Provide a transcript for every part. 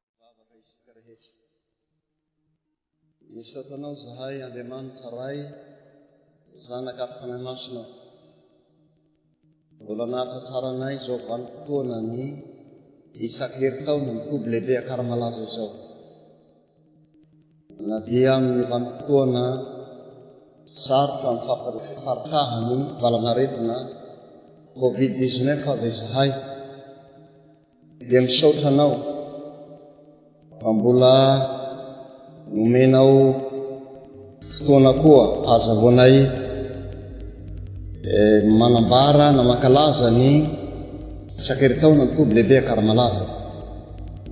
Vavaka isika rehetra. Misaotra Anao zahay Andriamanitra Ray, Zanaka ary Fanahy Masina. Mbola nahatratraranay izao vanim-potoana ny isan-kerintaona ny toby lehibe Ankaramalaza izao. Na dia amin'ny vanim-potoana sarotra amin'ny fiparitahan'ny valan'aretina Covid 19 aza izahay, Dia misaotra anao fa mbola nomenao fotoana koa hahazahoanay eh, manambara na mankalaza ny isan-keritaona ny toby lehibe Ankaramalaza.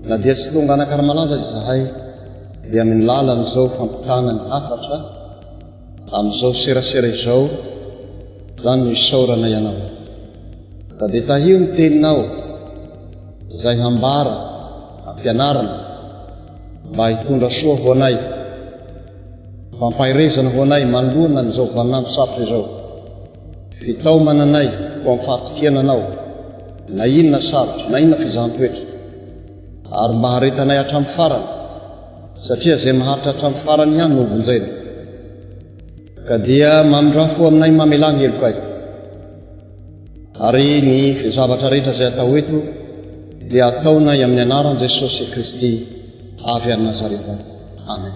Na dia tsy tonga any Ankaramalaza aza izahay dia amin'ny lalan'izao fampitana ny hafatra amin'izao serasera izao izany no isaoranay anao. Ka dia tahio ny teninao izay hambara ampianarina mba hitondra soa ho anay, fampaherezana ho anay manoloana an'izao vaninandro sarotra izao, fitaomana anay ho amin'ny fahatokiana anao na inona sarotra na inona fizahan-toetra, ary mba haharetanay hatramin'ny farany, satria izay maharitra hatramin'ny farany ihany no hovonjena. Ka dia mamindrafo aminay mamelà ny helokay. Ary ny zavatra rehetra izay atao eto dia ataonay amin'ny anaran'i Jesosy Kristy avy any Nazareta. Amen.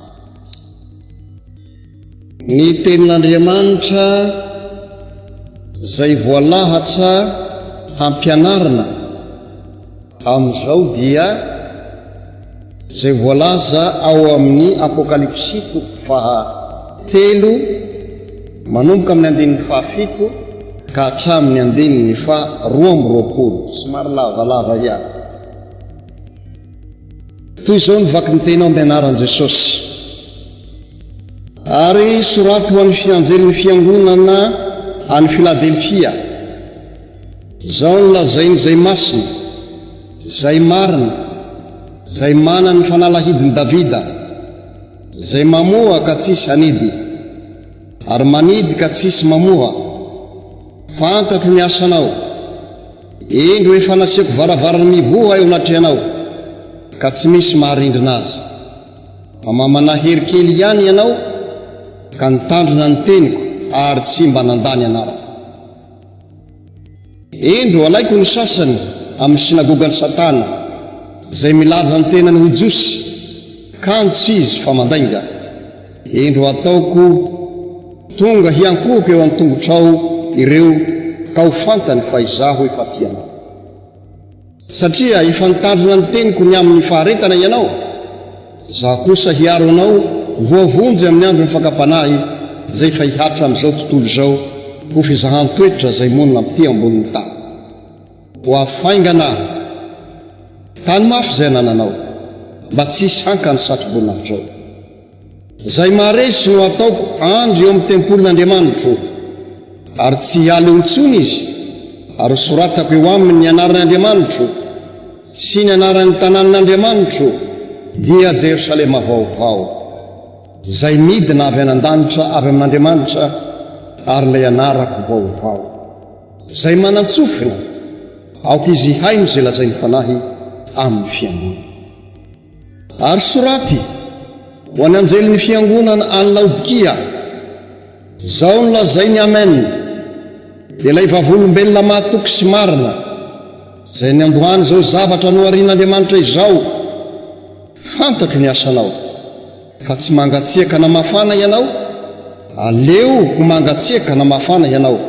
Ny tenin'Andriamanitra izay voalahatra hampianarina Amin'izao dia izay voalaza ao amin'ny Apokalypsy toko faha telo manomboka amin'ny andininy fahafito ka hatramin'ny andininy faha 22, somary lavalava ihany. Toy izao ny vaky ny tena ao amin'ny anaran'i Jesosy. Ary soraty ho an'ny fianjelin'ny fiangonana any Filadelfia. Izao no lazain'izay masina, izay marina, izay manana ny fanalahidin'i Davida, izay mamoha ka tsisy hanidy, ary manidy ka tsisy mamoha, Fantatro ny asanao. Indro efa nasiako varavarana mivoha eo anatrehanao, ka tsy misy maharindrina azy. Fa mamanahery kely ihany ianao, ka nitandrina ny teniko ary tsy mba nandà ny anarako. Indro, alaiko ny sasany amin'ny synagogan'i Satana, izay milaza ny tenany ho Jiosy, kanjo tsy izy fa mandainga. Indro, hataoko tonga hiankohoka eo an-tongotrao ireo, ka ho fantany fa Izaho efa tia anao. Satria efa nitandrina ny teniko ny amin'ny faharetana ianao, Izaho kosa hiaro anao ho voavonjy amin'ny andron'ny fakam-panahy izay efa hihatra amin'izao tontolo izao ho fizahan-toetra izay monina aty ambonin'ny tany. Ho avy faingana aho. Tano mafy izay anananao, mba tsy hisy haka ny satroboninahtrao. Izay maharesy no hataoko andry eo amin'ny tempolin'Andriamanitro, ary tsy hiala eo intsony izy, ary hosoratako eo aminy ny anaran'Andriamanitro sy ny anaran'ny tanànan'Andriamanitro, dia Jerosalema vaovao, izay midina avy any an-danitra avy amin'Andriamanitra, ary ilay anarako vaovao. Izay manan-tsofina. Aoka izy hihaino izay lazain'ny Fanahy amin'ny fiangonana. Ary soraty ho an'ny anjelin'ny fiangonana any Laodikia, Izao no lazain'ny Amen, dia ilay vavolombelona mahatoky sy marina, izay niandohany izao zavatra noharian'Andriamanitra izao, Fantatro ny asanao, fa tsy mangatsiaka na mafana ianao, aleo ho mangatsiaka na mafana ianao.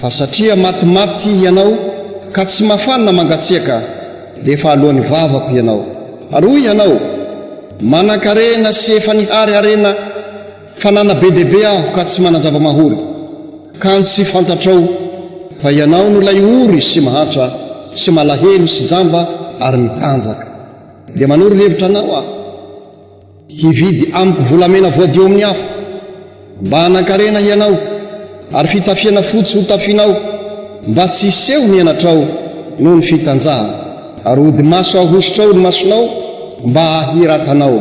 Fa satria matimaty ianao ka tsy mafana na mangatsiaka, dia efa aloan'ny vavako ianao. Ary hoy ianao, Manan-karena sy efa nihary harena fanana be dia be aho ka tsy manan-java-mahory. Kanjo tsy fantatrao fa ianao no ilay ory sy mahantra sy malahelo sy jamba ary mitanjaka. Dia manoro hevitra anao aho hividy amiko volamena voadio amin'ny afo, mba hanan-karena hianao, ary fitafiana fotsy hotafianao, mba tsy hiseho ny henatrao noho ny fitanjahana, ary hodi-maso ahosotrao ny masonao mba hahiratanao.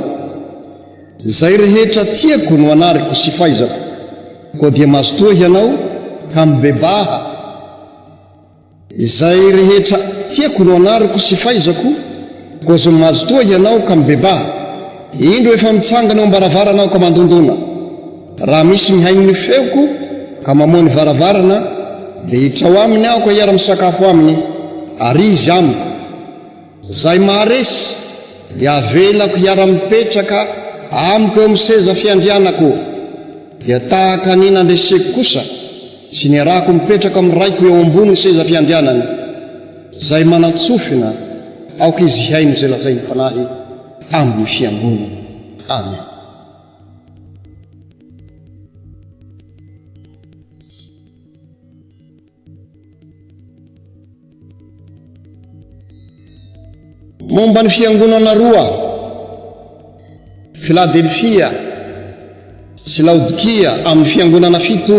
Izay rehetra tiako no anariko sy faizako, koa dia mazotoa hianao ka mibebaha. Izay rehetra tiako no anariko sy faizako, koa zony mazotoa hianao ka mibebaha. Indro efa mitsangana eo am-baravarana aho ka mandondona. Raha misy mihaino ny feoko ka mamoha ny varavarana, dia hitrao aminy aho ka hiara-misakafo aminy, ary izy amiko. Izay maharesy dia avelako hiara-mipetraka amiko eo amin'ny seza fiandrianako, dia tahaka ny nandreseko kosa sy niarahako mipetraka amin'ny Raiko eo ambony seza fiandrianany. Izay manan-tsofina, aoka izy hihaino izay lazain'ny Fanahy amin'ny fiangonana. Amen. Momba ny fiangonana roa, Filadelfia sy Laodikia, amin'ny fiangonana fito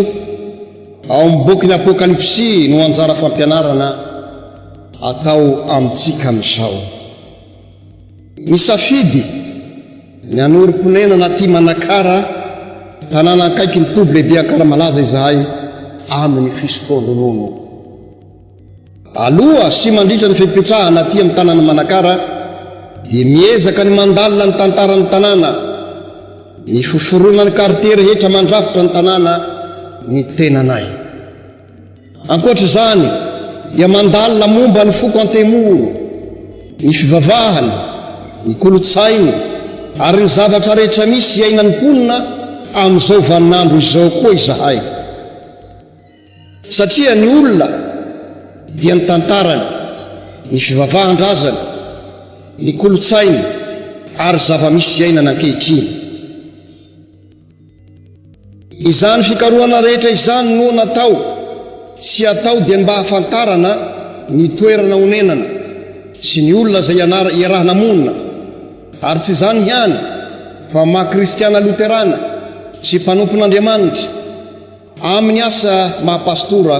ao amin'ny bokin'ny Apokalypsy no anjara fampianarana atao amintsika amin'izao. Nisafidy ny hanorim-ponenana aty Manakara, tanàna akaiky ny toby lehibe Ankaramalaza izahay amin'ny fisotroan-dronono. Aloha sy mandritra ny fipetrahana aty amin'ny tanàn'i Manakara dia miezaka ny mandalina ny tantaran'ny tanàna, ny fiforonan'ny kartie rehetra mandrafitra ny tanàna ny tenanay. Ankoatra izany dia mandalina momba ny foko Antemoro, ny fivavahany, ny kolontsainy ary ny zavatra rehetra misy iainan'ny mponina amin'izao vaninandro izao koa izahay. Satria ny olona dia ny tantarany, ny fivavahan-drazany, ny kolontsainy ary zava-misy iainana ankehitriny. Izany fikarohana rehetra izany no natao sy atao dia ny mba hahafantarana ny toerana onenana sy ny olona izay iarahana monina. Ary tsy izany ihany fa maha kristiana loterana sy mpanompon'Andriamanitra Amin'ny asa maha pastora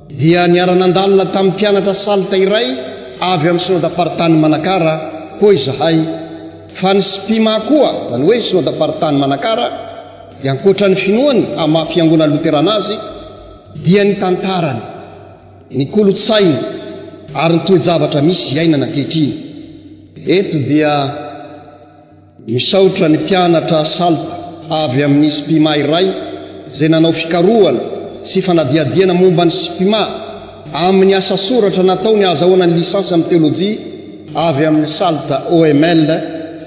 dia niara-nandalina tamin'ny mpianatra salta iray avy amin'ny Synodam-paritany Manakara koa izahay fa ny SPIMA koa, izany hoe Synodam-paritany Manakara, dia ankoatra ny finoany amin'ny maha fiangonana loterana azy dia ny tantarany, ny kolontsainy ary ny toe-javatra misy iainana ankehitriny. Eto dia. Misaotra ny mpianatra Salta avy amin'ny SPIMA iray izay nanao fikarohana sy fanadihadiana momba ny SPIMA amin'ny asa soratra nataony ahazahoana ny licence amin'ny teolojia avy amin'ny Salta OML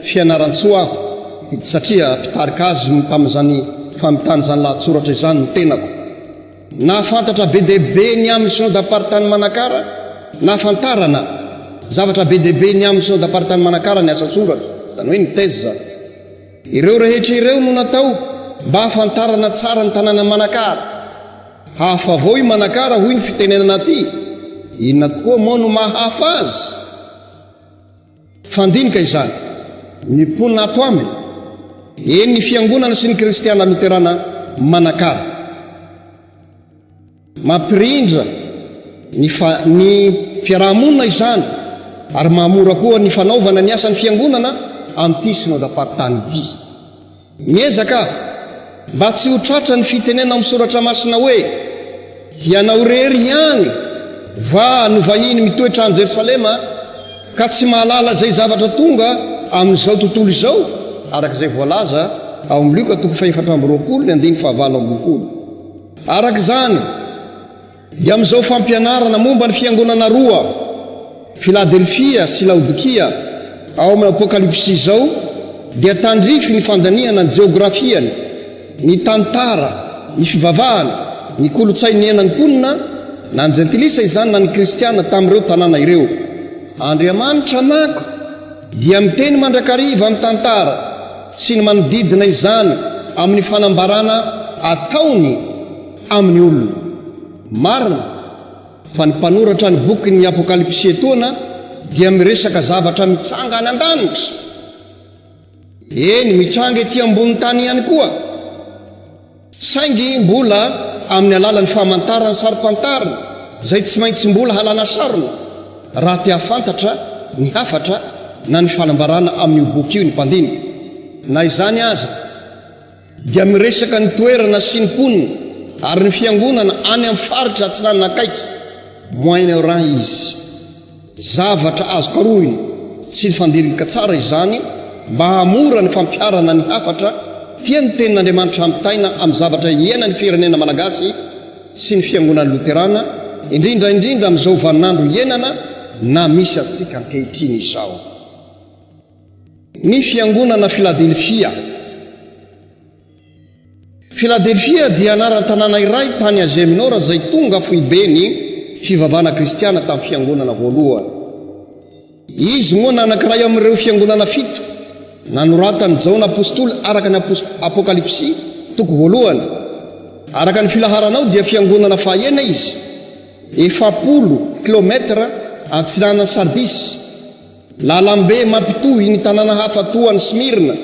Fianarantsoa aho satria mpitarika azy tamin'izany famitana izany lahatsoratra izany ny tenako. Nahafantatra be dia be ny amin'ny Synodam-paritany Manakara, Nahafantarana zavatra be dia be ny amin'ny Synodam-paritany Manakara ny asa soratra, izany hoe ny thèse. Ireo rehetra ireo no natao mba hahafantarana tsara ny tanànan'i Manakara. Hafa avao i Manakara hoy ny fitenenana aty. Inona tokoa moa no maha hafa azy? Fandinika izany ny mponina ato aminy, eny ny fiangonana sy ny kristiana loterana Manakara. Mampirindra ny fa ny fiaraha-monina izany ary mahamora koa ny fanaovana ny asan'ny fiangonana amin'ity synodam-paritany ity. Miezaka aho mba tsy ho tratra ny fitenena ao amin'ny soratra masina hoe, Hianao irery ihany. Va no vahiny mitoetra any Jerosalema ka tsy mahalala izay zavatra tonga amin'izao tontolo izao, araka izay voalaza ao amin'ny Lioka toko fahefatra amby 20 ny andininy fahavalo ambin'ny folo. Araka izany, dia amin'izao fampianarana momba ny fiangonana roa, Filadelfia sy Laodikia, ao amin'ny Apokalypsy izao, dia tandrify ny fandinihana ny jeografiany, ny tantara, ny fivavahana, ny kolontsaina niainan'ny mponina, na ny jentilisa izany na ny kristiana tamin'ireo tanàna ireo. Andriamanitra manko dia miteny mandrakariva amin'ny tantara sy ny manodidina izany amin'ny fanambarana ataony amin'ny olona. Marina fa ny mpanoratra ny bokin'ny Apokalypsy etoana dia miresaka zavatra mitranga any an-danitra. Eny, mitranga ety ambonin'ny tany ihany koa, saingy mbola amin'ny alalan'ny famantarana saro-pantarina izay tsy maintsy mbola halana sarona raha te hahafantatra ny hafatra na ny fanambarana amin'io boky io ny mpandinika. Na izany aza, dia miresaka ny toerana sy ny mponina ary ny fiangonana any amin'ny faritra atsinanana akaiky, Moyen-Orient, izy. Zavatra azo karohina sy ny fandinika tsara izany mba hahamora ny fampiharana ny hafatra tian'ny Tenin'Andriamanitra hampitaina amin'ny zavatra iainan'ny firenena malagasy sy ny Fiangonana Loterana, indrindra indrindra amin'izao vaninandro iainana na misy antsika ankehitriny izao. Ny Fiangonana Filadelfia. Filadelfia dia anaran-tanàna iray tany Azia Minora izay tonga foiben'ny fivavahana kristiana tamin'ny fiangonana voalohany. Izy moa nanankiray amin'ireo fiangonana fito nanoratan'i Jaona apostoly araka ny Apokalypsy toko voalohany. Araka ny filaharana ao dia fiangonana fahaenina izy, 40 kilaometatra atsinanan'i Sardisy. Lalambe mampitohy ny tanàna hafa toa an'i Smyrna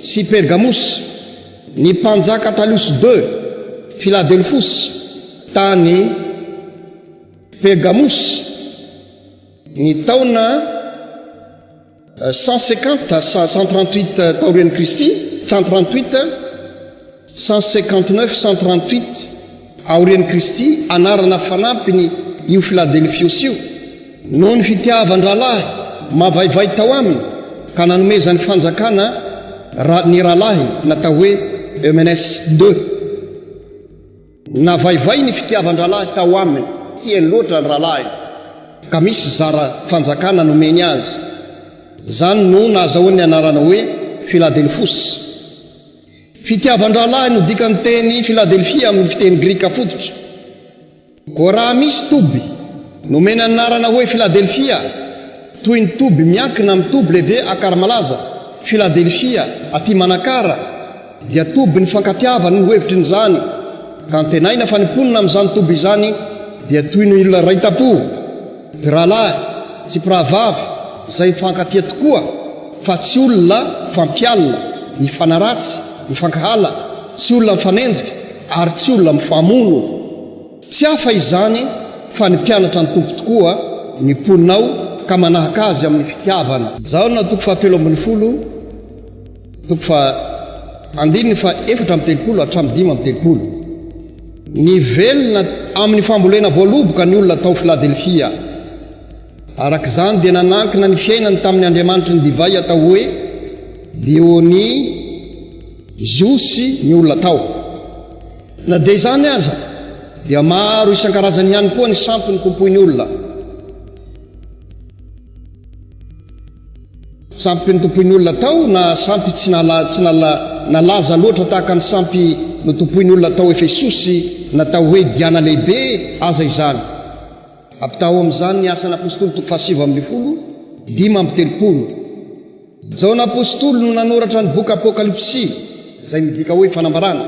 sy Pergamosy, ny mpanjaka Attalus ii, Philadelphus, tany Pergamosy, ny taona 150 138 taorian'i Kristy, 138, 159, 138 aorian'i Kristy, anarana fanampiny io Filadelfiosy io, noho ny fitiavan-drahalahy mavaivay tao aminy ka nanomezany fanjakana ra ny rahalahiny natao hoe Eumenes ii. Navaivay ny fitiavan-drahalahy tao aminy, tiany loatra ny rahalahiny ka misy zara fanjakana nomeny azy. Izany no nahazahoany ny anarana hoe Filadelfosy. Fitiavan-drahalahy no dikan'ny teny Filadelfia amin'ny fiteny grika fototra. Koa raha misy toby nomena anarana hoe Filadelfia, toy ny toby miankina amin'ny toby lehibe Akarimalaza, Filadelfia, aty Manakara, dia tobin'ny fankatiavana no hevitrin'izany, ka antenaina fa ny mponina amin'izany toby izany dia toy ny olona iray tam-po. Mpirahalahy sy mpirahavavy izay mifankatia tokoa fa tsy olona mifampialona, mifanaratsy, mifankahala, tsy olona mifanenjika ary tsy olona mifamono. Tsy hafa izany fa ny mpianatra ny Tompo tokoa ny mponina ao ka manahaka Azy amin'ny fitiavana. Jaona toko fahatelo ambin'ny folo, toko faha, andininy faha 34 hatramin'ny 35. Nivelona amin'ny fambolena voaloboka ny olona tao Filadelfia. Araka izany dia nanankina ny fiainany tamin'ny andriamanitry ny divay atao hoe Dionysiosy ny olona tao. Na dia izany aza, dia maro isan-karazany ihany koa ny sampy notompoin'ny olona. Sampy notompoin'ny olona tao na sampy tsy nala, tsy nala, nalaza loatra tahaka ny sampy notompoin'ny olona tao Efesosy natao hoe Diana Lehibe aza izany. Ampitahao amin'izany ny Asan'ny Apostoly toko faha-19, 35. Jaona Apostoly no nanoratra ny boky Apokalypsy, izay midika hoe fanambarana.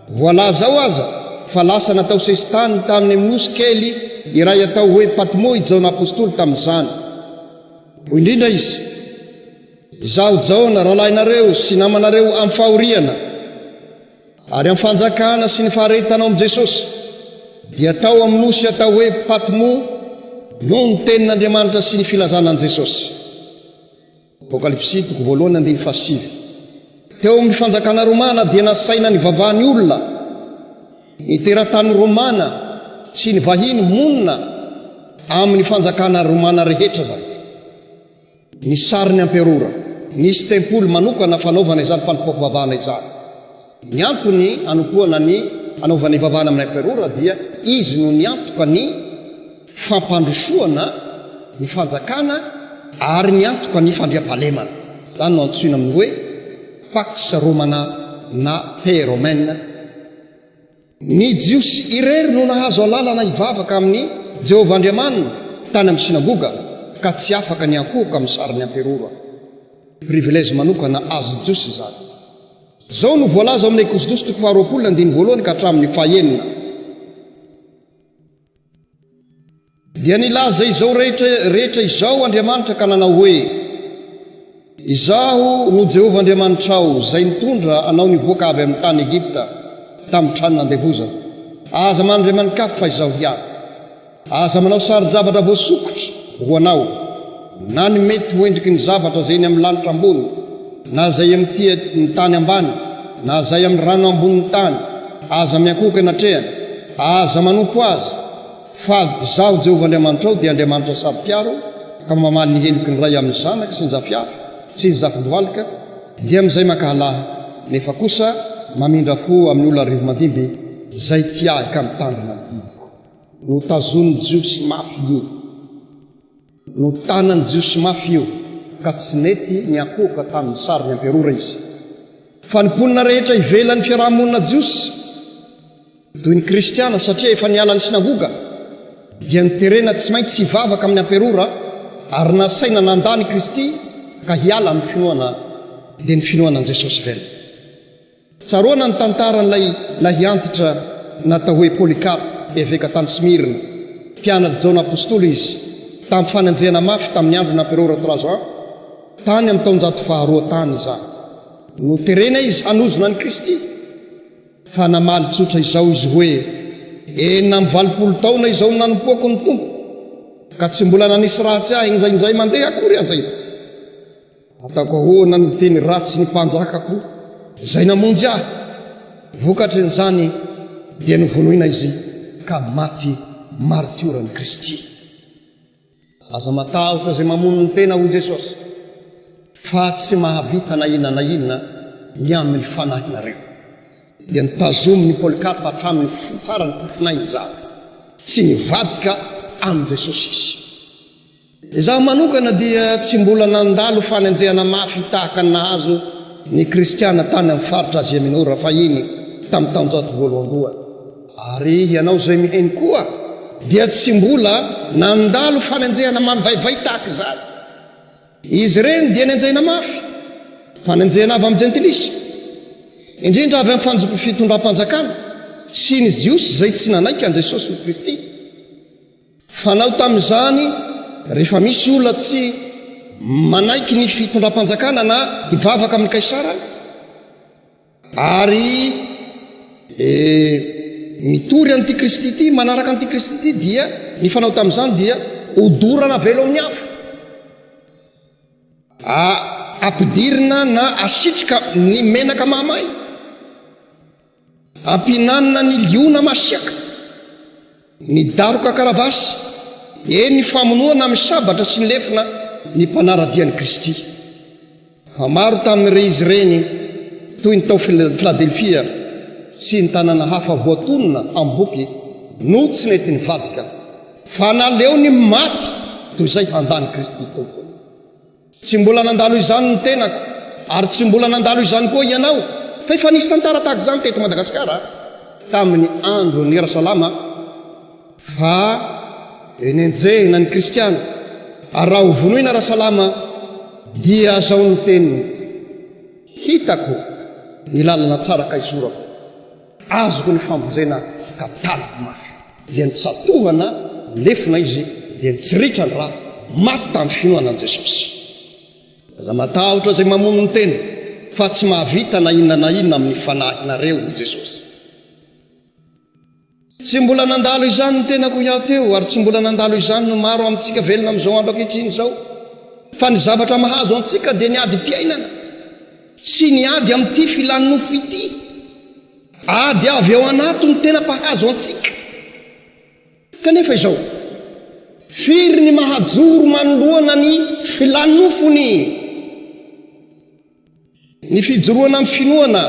Voalaza ao aza fa lasa natao sesitany tamin'ny nosy kely iray atao hoe Patmo i Jaona Apostoly tamin'izany. Hoy indrindra izy, Izaho Jaona, rahalahinareo sy namanareo amin'ny fahoriana, ary amin'ny fanjakana sy ny faharetana ao amin'i Jesosy, dia tao amin'ny nosy atao hoe Patmo noho ny tenin'Andriamanitra sy ny filazana an'i Jesosy. Apokalypsy toko voalohany andininy fahasivy. Teo amin'ny fanjakana romana dia nasaina nivavahan'ny olona, ny teratany romana sy ny vahiny monina. Amin'ny fanjakana romana rehetra izany. Ny sarin'ny amperora. Nisy tempoly manokana fanaovana izany fanompoam-pivavahana izany. Ny antony anompoana ny anaovana ivavahana amin'ny amperora dia izy no niantoka ny fampandrosoana ny fanjakana ary niantoka ny fandriampahalemana. Izany no antsoina amin'ny hoe Pax Romana na Paix Romaine. Ny Jiosy irery no nahazo alalana hivavaka amin'i Jehovah Andriamaniny tany amin'ny synagoga, ka tsy afaka niankohoka amin'ny sarin'ny amperora. Privilège manokana azon'ny Jiosy izany. Izao no voalaza ao amin'ny Ekosodosy toko faharoapolo andininy voalohany ka hatramin'ny fahenina. Dia nilaza izao rehetra rehetra izao Andriamanitra ka nanao hoe, Izaho no Jehovah Andriamanitrao, izay nitondra anao nivoaka avy amin'ny tany Egypta, tamin'ny trano nandevozana. Aza manandriamani-kafa fa Izaho ihany. Aza manao saro-javatra voasokitra ho anao, na ny mety ho endriky ny zavatra izay eny amin'ny lanitra ambony, na izay amin'ity ny tany ambany, na izay amin'ny rano ambonin'ny tany. Aza miankohoka anatrehany, aza manompo azy. Fa Izaho Jehovah Andriamanitrao dia Andriamanitra saro-piaro, ka mamaly ny heloky ny ray amin'ny zanaka sy ny zafiafy sy ny zafindohalika, dia amin'izay mankahala Ahy, nefa kosa mamindra fo amin'ny olona arivo-mandimby izay tia Ahy ka mitandrina ny didiko. Notazonin'ny Jiosy mafy io. Notanan'ny Jiosy mafy io, ka tsy nety niankohoka tamin'ny sarin'ny amperora izy. Fa ny mponina rehetra ivelan'ny fiaraha-monina jiosy, Toy ny Kristiana, satria efa niala ny synagoga, dia noterena tsy maintsy hivavaka amin'ny amperora ary nasaina nandà an'i Kristy ka hiala amin'ny finoana, dia ny finoana an'i Jesosy velona. Tsaroana ny tantaran'ilay lahiantitra natao hoe Polycarpe, eveka tany Smyrna. Mpianatr'i Jaona Apostoly izy, tamin'ny fanenjehana mafy tamin'ny andron'ny amperora Trajan, tany amin'ny taonjato faharoa tany izany. Noterena izy hanozona an'i Kristy. Fa namaly tsotra izao izy hoe, 86 taona izao no nanompoako ny Tompo, ka tsy mbola nanisy ratsy ahy indraindray mandeha akory aza izy. Ataoko ahoana no miteny ratsy ny Mpanjakako izay namonjy ahy? Vokatrin'izany dia novonoina izy ka maty maritioran'i Kristy. Aza matahotra izay mamono ny tena, hoy Jesosy, fa tsy mahavita na inona na inona ny amin'ny fanahinareo. Dia notazomin'i Polycarpe hatramin'ny faran'ny fofonainy izany. Tsy nivadika amin'i Jesosy izy. Izaho manokana dia tsy mbola nandalo fanenjehana mafy tahaka ny nahazo ny Kristiana tany amin'ny faritra Azia Minora fahiny tamin'ny taonjato voalohandohany. Ary ianao izay mihaino koa dia tsy mbola nandalo fanenjehana mavaivay tahaka izany. Izy ireny dia nenjehina mafy, fanenjehana avy amin'ny jentilisa, indrindra avy amin'ny fitondram-panjakana sy ny Jiosy izay tsy nanaiky an'i Jesosy ho Kristy. Fanao tamin'izany rehefa misy olona tsy manaiky ny fitondram-panjakana na hivavaka amin'i Kaisara, Ary mitory an'ity Kristy ity, manaraka an'ity Kristy ity dia ny fanao tamin'izany dia hodorana velo amin'ny afo. Ampidirina na asitrika ny menaka mahamay. Ampihinanina ny liona masiaka. Ny daroka karavasy, eny ny famonoana amin'ny sabatra sy ny lefona ny mpanara-dia an'i Kristy. Fa maro tamin'irey izy ireny, toy ny tao Filadelfia sy ny tanàna hafa voatonona amin'ny boky, no tsy nety nivadika, fa naleony maty toy izay handà an'i Kristy Tompony. Tsy mbola nandalo izany ny tenako ary tsy mbola nandalo izany koa ianao fa efa nisy tantara tahaka izany teto Madagasikara tamin'ny andron'i Rasalama fa nenjehina ny kristiana ary raha hovonoina Rasalama dia zao ny teniny hitako ny lalana tsara ka izorako Azoko ny famonjena ka tanako mafy. Dia nitsatohana lefona izy dia nitsiritra ny ra, maty tamin'ny finoana an'i Jesosy. Aza matahotra izay mamono ny tena, fa tsy mahavita na inona na inona amin'ny fanahinareo, hoy Jesosy. Tsy mbola nandalo izany ny tenako iaho teo, ary tsy mbola nandalo izany no maro amintsika velona amin'izao andro ankehitriny izao. Fa ny zavatra mahazo antsika dia ny adim-piainana. Sy ny ady amin'ity filan'ny nofo ity. Ady avy ao anaty no tena mpahazo antsika. Kanefa izao, Firy ny mahajoro manoloana ny filan'ny nofony? Ny fijoroana amin'ny finoana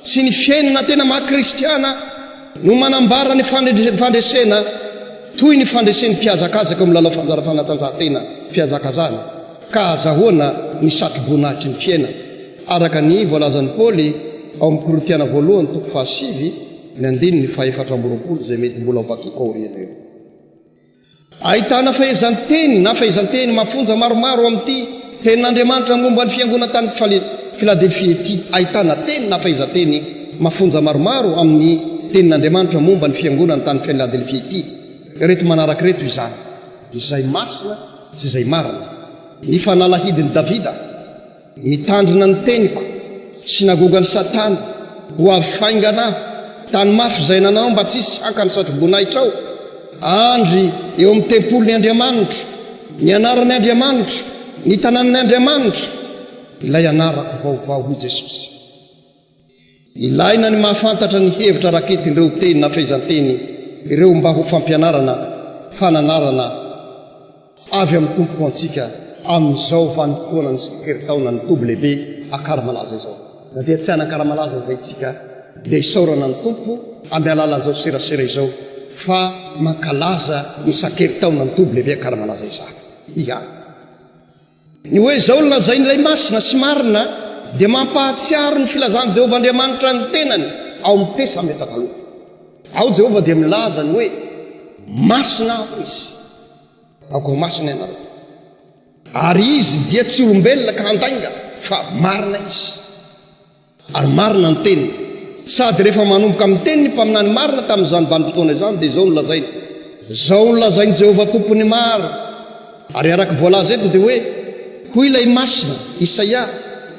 sy ny fiainana tena maha kristiana no manambara ny fandresena toy ny fandresen'ny mpihazakazaka eo amin'ny lalao fanjara fanatanjahantena fihazakazahana ka ahazahoana ny satroboninahitry ny fiainana araka ny voalazan'i Paoly ao amin'ny Korintiana voalohany toko fahasivy ny andininy fahefatra amby 20 izay mety mbola ho vakiko aoriana eo. Ahitana fehezanteny na fehezanteny mafonja maromaro amin'ity Tenin'Andriamanitra momba ny fiangonana tany Filadelfia ity. Ahitana teny na fehezanteny mafonja maromaro amin'ny Tenin'Andriamanitra momba ny fiangonana tany Filadelfia ity. Ireto manaraka ireto izany, Izay masina sy izay marina. Ny fanalahidin'i Davida. Mitandrina ny teniko, synagogan'i Satana, ho avy faingana aho, tany mafy izay nanao mba tsy hisy haka ny satroboninahitra ao, andry eo amin'ny tempolin'ny Andriamanitro, ny anaran'ny Andriamanitro, ny tanànan'ny Andriamanitro, ilay anarako vaovao, hoy Jesosy. Ilaina ny mahafantatra ny hevitra raketin'ireo teny na fehezanteny ireo mba ho fampianarana, fananarana avy amin'ny Tompo ho antsika amin'izao vanim-potoanan'ny herintaonan'ny Toby Lehibe Ankaramalaza izao. Na dia tsy an'Ankaramalaza aza isika dia isaorana ny Tompo amin'ny alalan'izao serasera izao fa mankalaza ny sakeritaonan'ny Toby Lehibe Ankaramalaza izany ihany. Ny hoe izao no lazain'ilay Masina sy Marina dia mampahatsiaro ny filazan'i Jehovah Andriamanitra ny tenany ao amin'ny Testamenta Taloha. Ao Jehovah dia milaza ny hoe, Masina aho izy. Aoka ho masina ianareo. Ary izy dia tsy olombelona ka handainga, fa marina izy. Ary marina ny teniny. Sady rehefa manomboka miteny ny mpaminany marina tamin'izany vanim-potoana izany, dia izao no lazainy, Izao no lazain'i Jehovah Tompon'ny maro. Ary araka voalaza eto dia hoe, Hoy ilay Masina, Isaia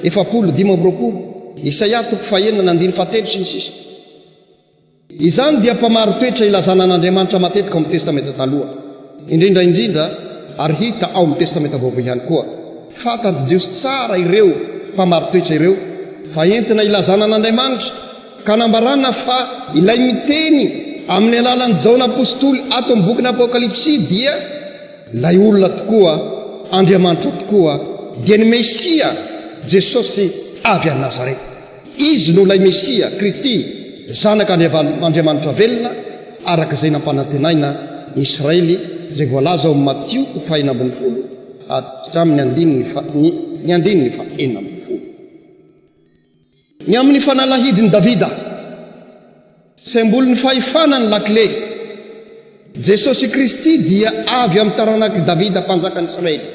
40, 25, Isaia toko fahenina ny andininy fahatelo, sy ny sisa. Izany dia mpamari-toetra ilazana an'Andriamanitra matetika ao amin'ny Testamenta Taloha, indrindra indrindra, ary hita ao amin'ny Testamenta Vaovao ihany koa. Fantatr'i Jiosy tsara ireo mpamari-toetra ireo fa entina ilazana an'Andriamanitra, ka anambarana fa ilay miteny amin'ny alalan'i Jaona Apostoly ato amin'ny bokin'ny Apokalypsy dia ilay olona tokoa, Andriamanitra tokoa, dia ny Mesia, Jesosy avy any Nazareta. Izy no ilay Mesia, Kristy, Zanak' Andriamanitra velona, araka izay nampanantenaina ny Israely, izay voalaza ao amin'ny Matio toko fahenina 16 hatramin'ny andininy faha ny andininy faha 16. Ny amin'ny fanalahidin'i Davida, sembolin'ny fahefana ny lakile. Jesosy Kristy dia avy amin'ny taranak'i Davida mpanjakan'i Israely.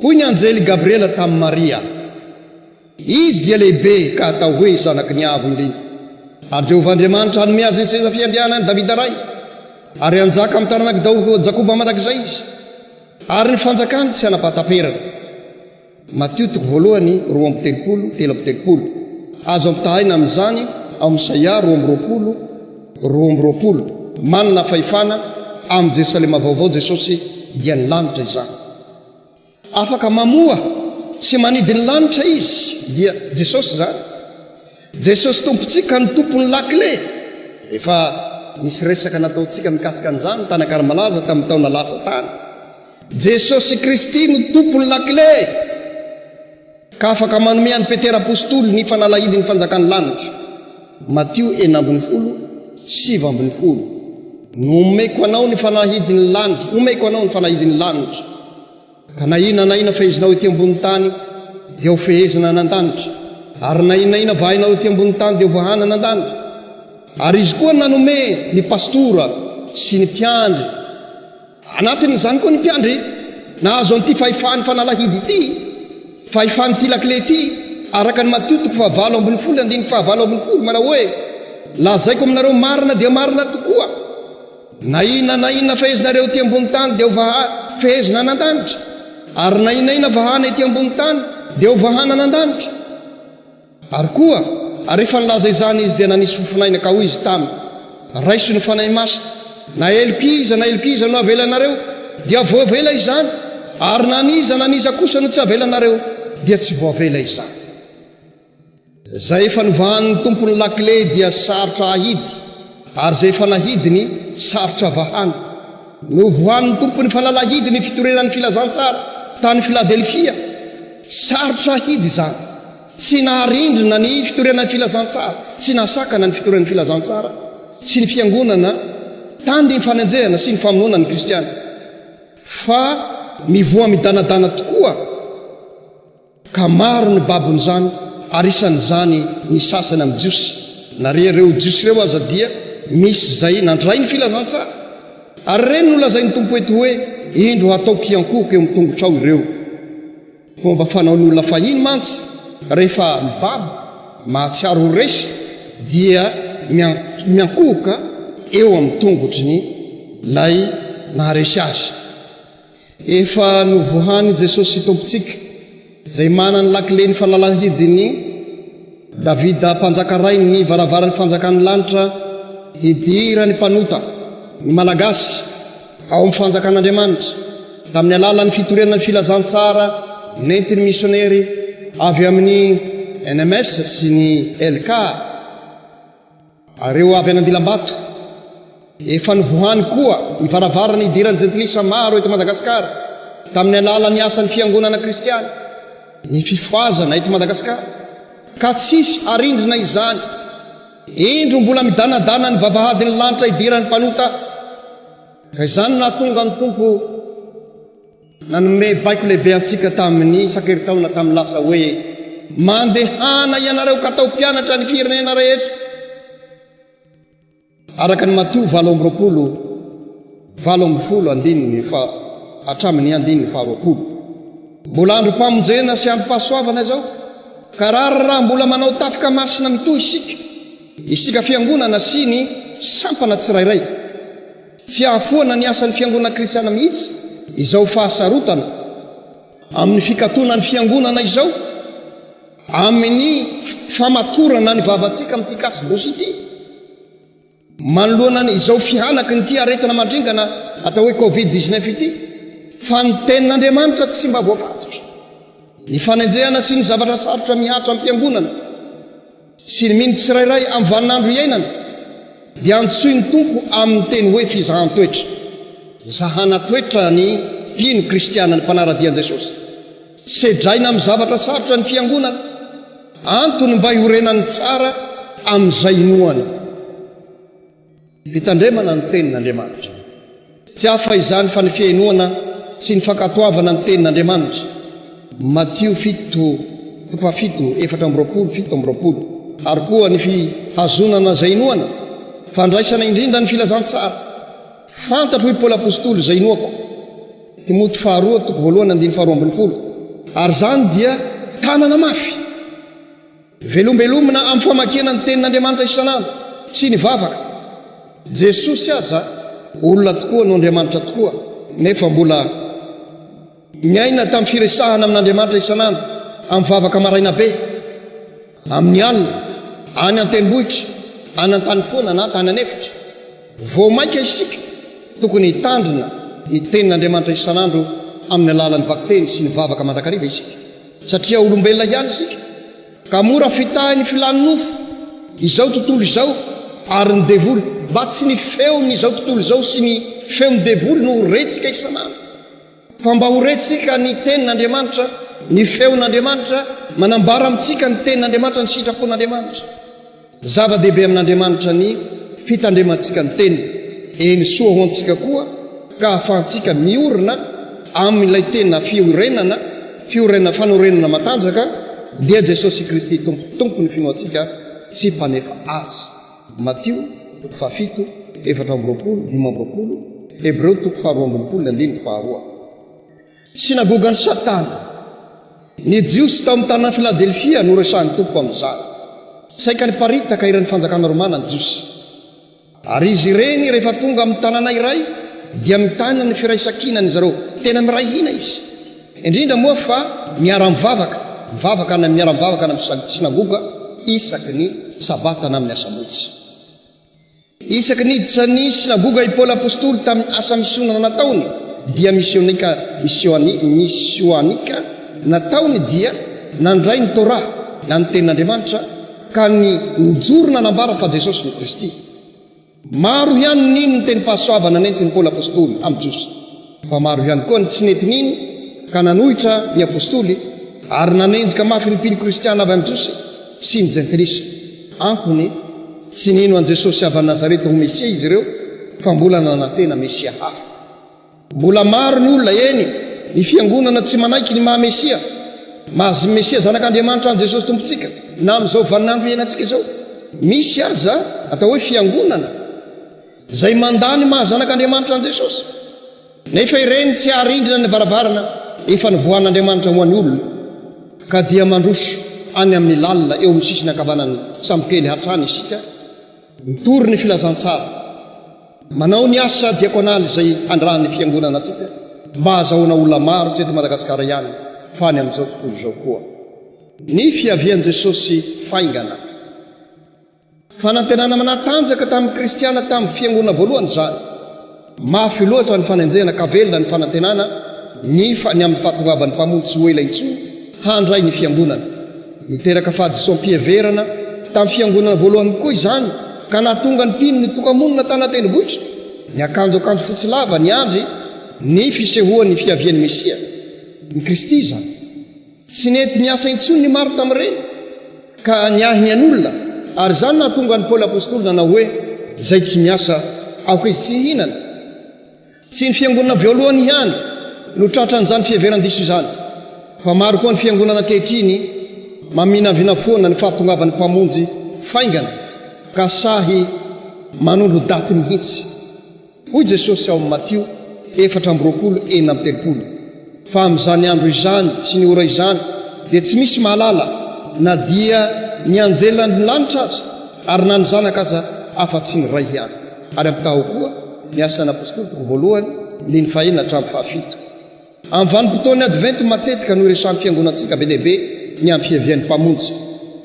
Hoy ny anjely Gabriela tamin'i Maria, Izy dia lehibe ka hatao hoe Zanaky ny Avo Indrindra. Ary Jehovah Andriamanitra hanome azy ny seza fiandrianan'i Davida rainy, ary hanjaka amin'ny taranak'i Jakoba mandrakizay izy, ary ny fanjakany tsy hanam-pahataperana. Matio toko voalohany 32, 33. Azo ampitahaina amin'izany ao amin'ny Isaia 22, 22. Manana fahefana amin'i Jerosalema Vaovao Jesosy dia ny lanitra izany. Afaka mamoha sy manidy ny lanitra Izy, dia Jesosy izany. Jesosy Tompontsika no tompon'ny lakile. Efa nisy resaka nataontsika mikasika an'izany tany Ankaramalaza tamin'ny taona lasa tany. Jesosy Kristy no tompon'ny lakile, ka afaka manome an'i Petera Apostoly ny fanalahidin'ny fanjakan'ny lanitra. Matio 16, 19. Nomeko anao ny fanalahidin'ny lanitra, omeko anao ny fanalahidin'ny lanitra. Ka na inona na inona fehezinao ety ambony tany dia ho fehezina any an-danitra, ary na inona na inona vahainao ety ambony tany dia ho vahana any an-danitra. Ary izy koa nanome ny pastora sy ny mpiandry. Anatin'izany koa ny mpiandry nahazo an'ity fahefan'ny fanalahidy ity, fahefan'ity lakile ity, araka ny Matio toko fahavalo 18 andininy fahavalo 18 manao hoe, Lazaiko aminareo marina dia marina tokoa, na inona na inona fehezinareo ety ambony tany dia ho vaha fehezina any an-danitra, ary na inona inona vahana ety ambony tany dia ho vahana any an-danitra. Ary koa, ary rehefa nilaza izany izy dia nanisy fofonaina ka hoy izy taminy, Raiso ny Fanahy Masina, na heloka iza na heloka iza no avelanareo, dia voavela izany, ary na an'iza na an'iza kosa no tsy avelanareo, dia tsy voavela izany. Izay efa novahan'ny Tompo ny lakile dia sarotra ahidy, ary izay efa nahidiny sarotra vahana. Novohanin'ny Tompo ny fanalahidy ny fitoriana ny filazantsara tany Filadelfia. Sarotra ahidy izany. Tsy naharindrina ny fitoriana ny filazantsara, tsy nahasakana ny fitoriana ny filazantsara sy ny fiangonana tany ny fanenjehana sy ny famonoana ny kristiana. Fa mivoha midanadana tokoa Ka maro ny babon'izany ary isan'izany ny sasany amin'ny Jiosy. Na re ireo Jiosy ireo aza dia misy izay nandray ny filazantsara. Ary ireny no lazain'ny Tompo eto hoe, Indro hataoko hiankohoka eo amin'ny tongotrao ireo. Fomba fanaon'ny olona fahiny mantsy rehefa mibabo, mahatsiaro ho resy, dia miankohoka eo amin'ny tongotry ny ilay naharesy azy. Efa novohan'i Jesosy Tompontsika, izay manana ny lakilen'ny fanalahidin'i Davida Mpanjaka Rainy ny varavaran'ny fanjakan'ny lanitra hidiran'ny mpanota, ny Malagasy, ao amin'ny fanjakan'Andriamanitra, tamin'ny alalan'ny fitoriana ny filazantsara nentin'ny misionery avy amin'ny NMS sy ny LK. Ary ireo avy any Andilambato. Efa novohany koa ny varavarana hidiran'ny jentilisa maro eto Madagasikara tamin'ny alalan'ny asan'ny Fiangonana kristiana, ny fifohazana eto Madagasikara, ka tsisy harindrina izany. Indro mbola midanadana ny vavahadin'ny lanitra hidiran'ny mpanota. Ka izany no nahatonga ny Tompo Nanome baiko lehibe antsika tamin'ny isan-kerintaona tamin'ny lasa hoe, Mandehana ianareo ka atao mpianatra ny firenena rehetra. Araka ny Matio 28, 18 andininy fa hatramin'ny andininy faharoapolo. Mbola androm-pamonjena sy androm-pahasoavana izao, ka rary raha mbola manao tafika masina mitohy isika, isika fiangonana sy ny sampana tsirairay. Tsy hahafoana ny asan'ny fiangonana kristiana mihitsy izao fahasarotana amin'ny fikatonan'ny fiangonana izao, amin'ny famatorana ny vavantsika amin'ity kasibosy ity, manoloana ny izao fihanaky ny ity aretina mandringana atao hoe covid 19 ity, fa ny tenin'Andriamanitra tsy mba voafatotra. Ny fanenjehana sy ny zavatra sarotra mihatra amin'ny fiangonana sy ny mino tsirairay amin'ny vaninandro iainana dia antsoin'ny Tompo amin'ny teny hoe fizahan-toetra. Zahana toetra ny mpino kristiana, ny mpanara-dia an'i Jesosy. Sedraina amin'ny zavatra sarotra ny fiangonana, antony mba hiorenany tsara amin'izay inoany. Fitandremana ny Tenin'Andriamanitra. Tsy hafa izany fa ny fihainoana sy ny fankatoavana ny Tenin'Andriamanitra. Matio fito, toko fahafito, 24, 27. Ary koa ny fihazonana izay inoana, fandraisana indrindra ny filazantsara. Fantatro, hoy Paoly Apostoly, izay inoako. Timoty faharoa, toko voalohany, andininy faharoa ambin'ny folo. Ary izany dia tanana mafy. Velombelomina amin'ny famakiana ny Tenin'Andriamanitra isan'andro sy ny vavaka. Jesosy aza olona tokoa no Andriamanitra tokoa, nefa mbola niaina tamin'ny firesahana amin'Andriamanitra isan'andro, amin'ny vavaka maraina be, amin'ny alina, any an-tendrombohitra, any an-tany foana na tany an'efitra. Vao mainka isika tokony hitandrina ny Tenin'Andriamanitra isan'andro amin'ny alalan'ny vakiteny sy ny vavaka mandrakariva isika. Satria olombelona ihany isika, ka mora fitahin'ny filan'ny nofo, izao tontolo izao, ary ny devoly. Mba tsy ny feon'izao tontolo izao sy ny feon'ny devoly no ho rentsika isan'andro, fa mba ho rentsika ny Tenin'Andriamanitra, ny feon'Andriamanitra, manambara amintsika ny Tenin'Andriamanitra, ny sitrapon'Andriamanitra. Zava-dehibe amin'Andriamanitra ny fitandremantsika ny Teniny. Eny, soa ho antsika koa ka ahafahantsika miorina amin'ilay tena fiorenana, fiorena, fanorenana matanjaka, dia Jesosy Kristy Tompo, Tompon'ny finoantsika sy Mpanefa azy. Matio, toko fahafito, 24, 25, Hebreo toko faharoa ambin'ny folo, ny andininy faharoa. Synagogan'i Satana. Ny Jiosy tao amin'ny tanàn'i Filadelfia no resahin'ny Tompo amin'izany. Saika niparitaka eran'ny fanjakana romana ny Jiosy. Ary izy ireny rehefa tonga amin'ny tanàna iray dia mitana ny firaisan-kinany izy ireo. Tena miray hina izy. Indrindra moa fa miara-mivavaka, mivavaka any miara-mivavaka any amin'ny synagoga isaky ny Sabata na amin'ny Asabotsy. Isaky ny niditra ny synagoga i Paoly Apostoly tamin'ny asa misionana nataony, dia misionika, misioani, misioanika nataony dia nandray ny Torah na ny Tenin'Andriamanitra ka ny nijoro nanambara fa Jesosy no Kristy. Maro ihany ny nino ny tenim-pahasoavana nentin'i Paoly Apostoly amin'ny Jiosy, fa maro ihany koa ny tsy nety nino ka nanohitra ny Apostoly ary nanenjika mafy ny mpino kristiana avy amin'ny Jiosy sy ny Jentilisa. Antony, tsy nino an'i Jesosy avy any Nazareta ho Mesia izy ireo fa mbola nanantena Mesia hafa. Mbola maro ny olona, eny, ny fiangonana tsy manaiky ny maha Mesia, maha Mesia Zanak'Andriamanitra an'i Jesosy Tompontsika, na amin'izao vaninandro iainantsika izao. Misy aza atao hoe fiangonana izay mandà ny maha Zanak'Andriamanitra an'i Jesosy. Nefa ireny tsy haharindrina ny varavarana efa nivoahan'Andriamanitra ho an'ny olona, ka dia mandroso any amin'ny lalina eo amin'ny sisiny ankavanan'ny sambokely hatrany isika, mitory ny filazantsara. Manao ny asa diakonaly izay andrahan'ny Fiangonana antsika mba hahazahoana olona maro tsy eto Madagasikara ihany fa any amin'izao tontolo izao koa. Ny fiavian'i Jesosy faingana. Fanantenana manatanjaka tamin'ny kristiana tamin'ny Fiangonana voalohany izany. Mafy loatra ny fanenjehana ka velona ny fanantenana ny ny amin'ny fahatongavan'ny Mpamonjy tsy ho ela intsony handray ny Fiangonana. Niteraka fahadisoam-piheverana tamin'ny fiangonana voalohany koa izany ka nahatonga ny mpino nitoka-monina tany an-tendrombohitra, niakanjo akanjo fotsy lava niandry ny fisehoan'ny fiavian'ny Mesia, ny Kristy izany. Tsy nety niasa intsony ny maro tamin'ireny ka niahy ny an'olona, ary izany nahatonga an'i Paoly Apostoly nanao hoe, Izay tsy miasa, aoka izy tsy hihinana. Tsy ny fiangonana voalohany ihany no tratran'izany fiheveran-diso izany, fa maro koa ny fiangonana ankehitriny maminavina foana ny fahatongavan'ny Mpamonjy faingana ka sahy manondro daty mihitsy. Hoy Jesosy ao amin'ny Matio 24, 36, Fa amin'izany andro izany sy ny ora izany dia tsy misy mahalala na dia ny anjelan'ny lanitra aza, ary na ny Zanaka aza, afa-tsy ny Ray ihany. Ary ampitahao koa ny Asan'ny Apostoly toko voalohany, andininy fahenina hatramin'ny fahafito. Amin'ny vanim-potoan'ny Advento matetika no iresahan'ny Fiangonantsika be dia be ny amin'ny fiavian'ny Mpamonjy,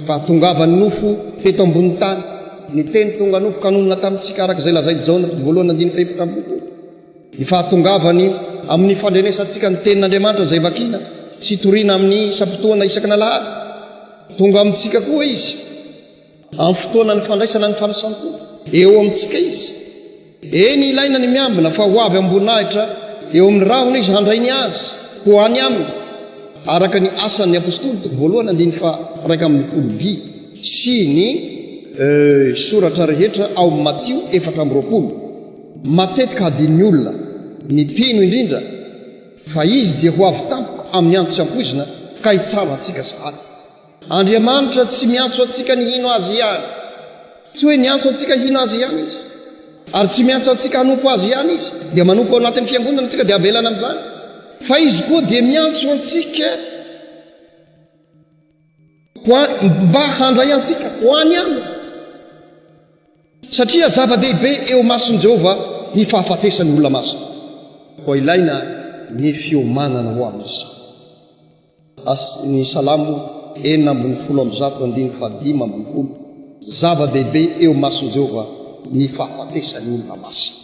fahatongavan'ny nofo teto ambonin'ny tany, ny Teny tonga nofo ka nonina tamintsika araka izay lazain'i Jaona toko voalohany andininy faha-14, ny fahatongavany amin'ny fandrenesantsika ny Tenin'Andriamanitra izay vakina sy torina amin'ny isam-potoana isaky ny alahady. Tonga amintsika koa Izy. Amin'ny fotoanan'ny fandraisana ny fanasan'ny Tompo, eo amintsika Izy. Eny, ilaina ny miambina fa ho avy amim-boninahitra eo amin'ny rahona Izy handray ny Azy ho any Aminy, araka ny Asan'ny Apostoly toko voalohany andininy faha-11 by sy ny soratra rehetra ao amin'ny Matio 24. Matetika hadin'ny olona, ny mpino indrindra, fa Izy dia ho avy tampoka amin'ny andro tsy ampoizina ka hitsara antsika sahady. Andriamanitra tsy miantso antsika ny hino Azy ihany. Tsy hoe niantso antsika hino Azy ihany Izy. Ary tsy miantso antsika hanompo Azy ihany Izy. Dia manompo ao anatin'ny fiangonana antsika dia avelana amin'izany. Fa Izy koa dia miantso antsika ho mba handray antsika ho any Aminy. Satria zava-dehibe eo imason'i Jehovah ny fahafatesan'ny olona masina. Koa ilaina ny fiomanana ho amin'izany. As, ny Salamo 116 andininy faha-15, Zava-dehibe eo imason'i Jehovah ny fahafatesan'ny olona masina.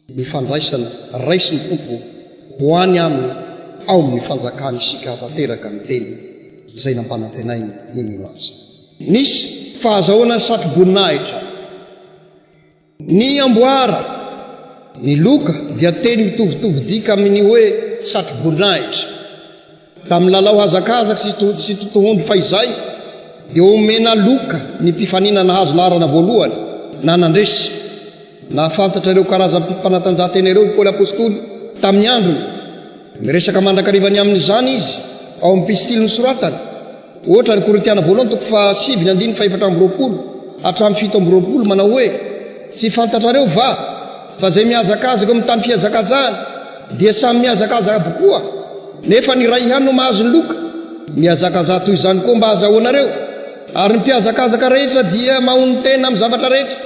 Ny fandraisana raisin'ny Tompo ho any Aminy ao amin'ny fanjakany isika hahatanteraka ny teny izay nampanantenainy ny mino Azy. Nisy fahazahoana ny satroboninahitra. Ny amboara, ny loka dia teny mitovitovy dika amin' ny hoe satroboninahitra. Tamin'ny lalao hazakazaka sy totohondry fahizay dia omena loka ny mpifaninana nahazo laharana voalohany na nandresy. Nahafantatra ireo karazam-panatanjahantena ireo i Paoly Apostoly tamin'ny androny. Miresaka mandrakariva ny amin'izany izy ao amin'ny epistily nosoratany. Ohatra, ny Korintiana voalohany toko fahasivy ny andininy fahefatra amby 20 hatramin'ny 27 manao hoe, Tsy fantatrareo va fa izay mihazakazaka eo amin'ny tany fihazakazahana dia samy mihazakazaka avokoa, nefa ny iray ihany no mahazo ny loka? Mihazakazaha toy izany koa mba hahazahoanareo. Ary ny mpihazakazaka rehetra dia mahonon-tena amin'ny zavatra rehetra,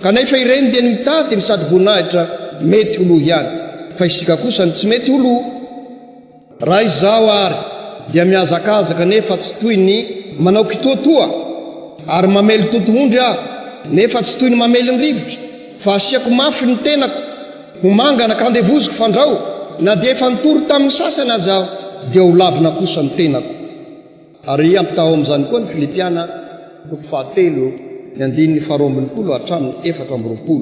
kanefa ireny dia ny mitady ny satroboninahitra mety ho lo ihany, fa isika kosa ny tsy mety ho lo. Raha izaho àry dia mihazakazaka nefa tsy toy ny manao kitoatoa, ary mamely totohondry aho nefa tsy toy ny mamely ny rivotra, fa asiako mafy ny tenako ho mangana ka andevoziko fandrao na dia efa nitory tamin'ny sasany aza aho dia ho lavina kosa ny tenako. Ary ampitahao amin'izany koa ny Filipiana toko fahatelo. Ny andininy faharoa ambinifolo hatramin'ny 24.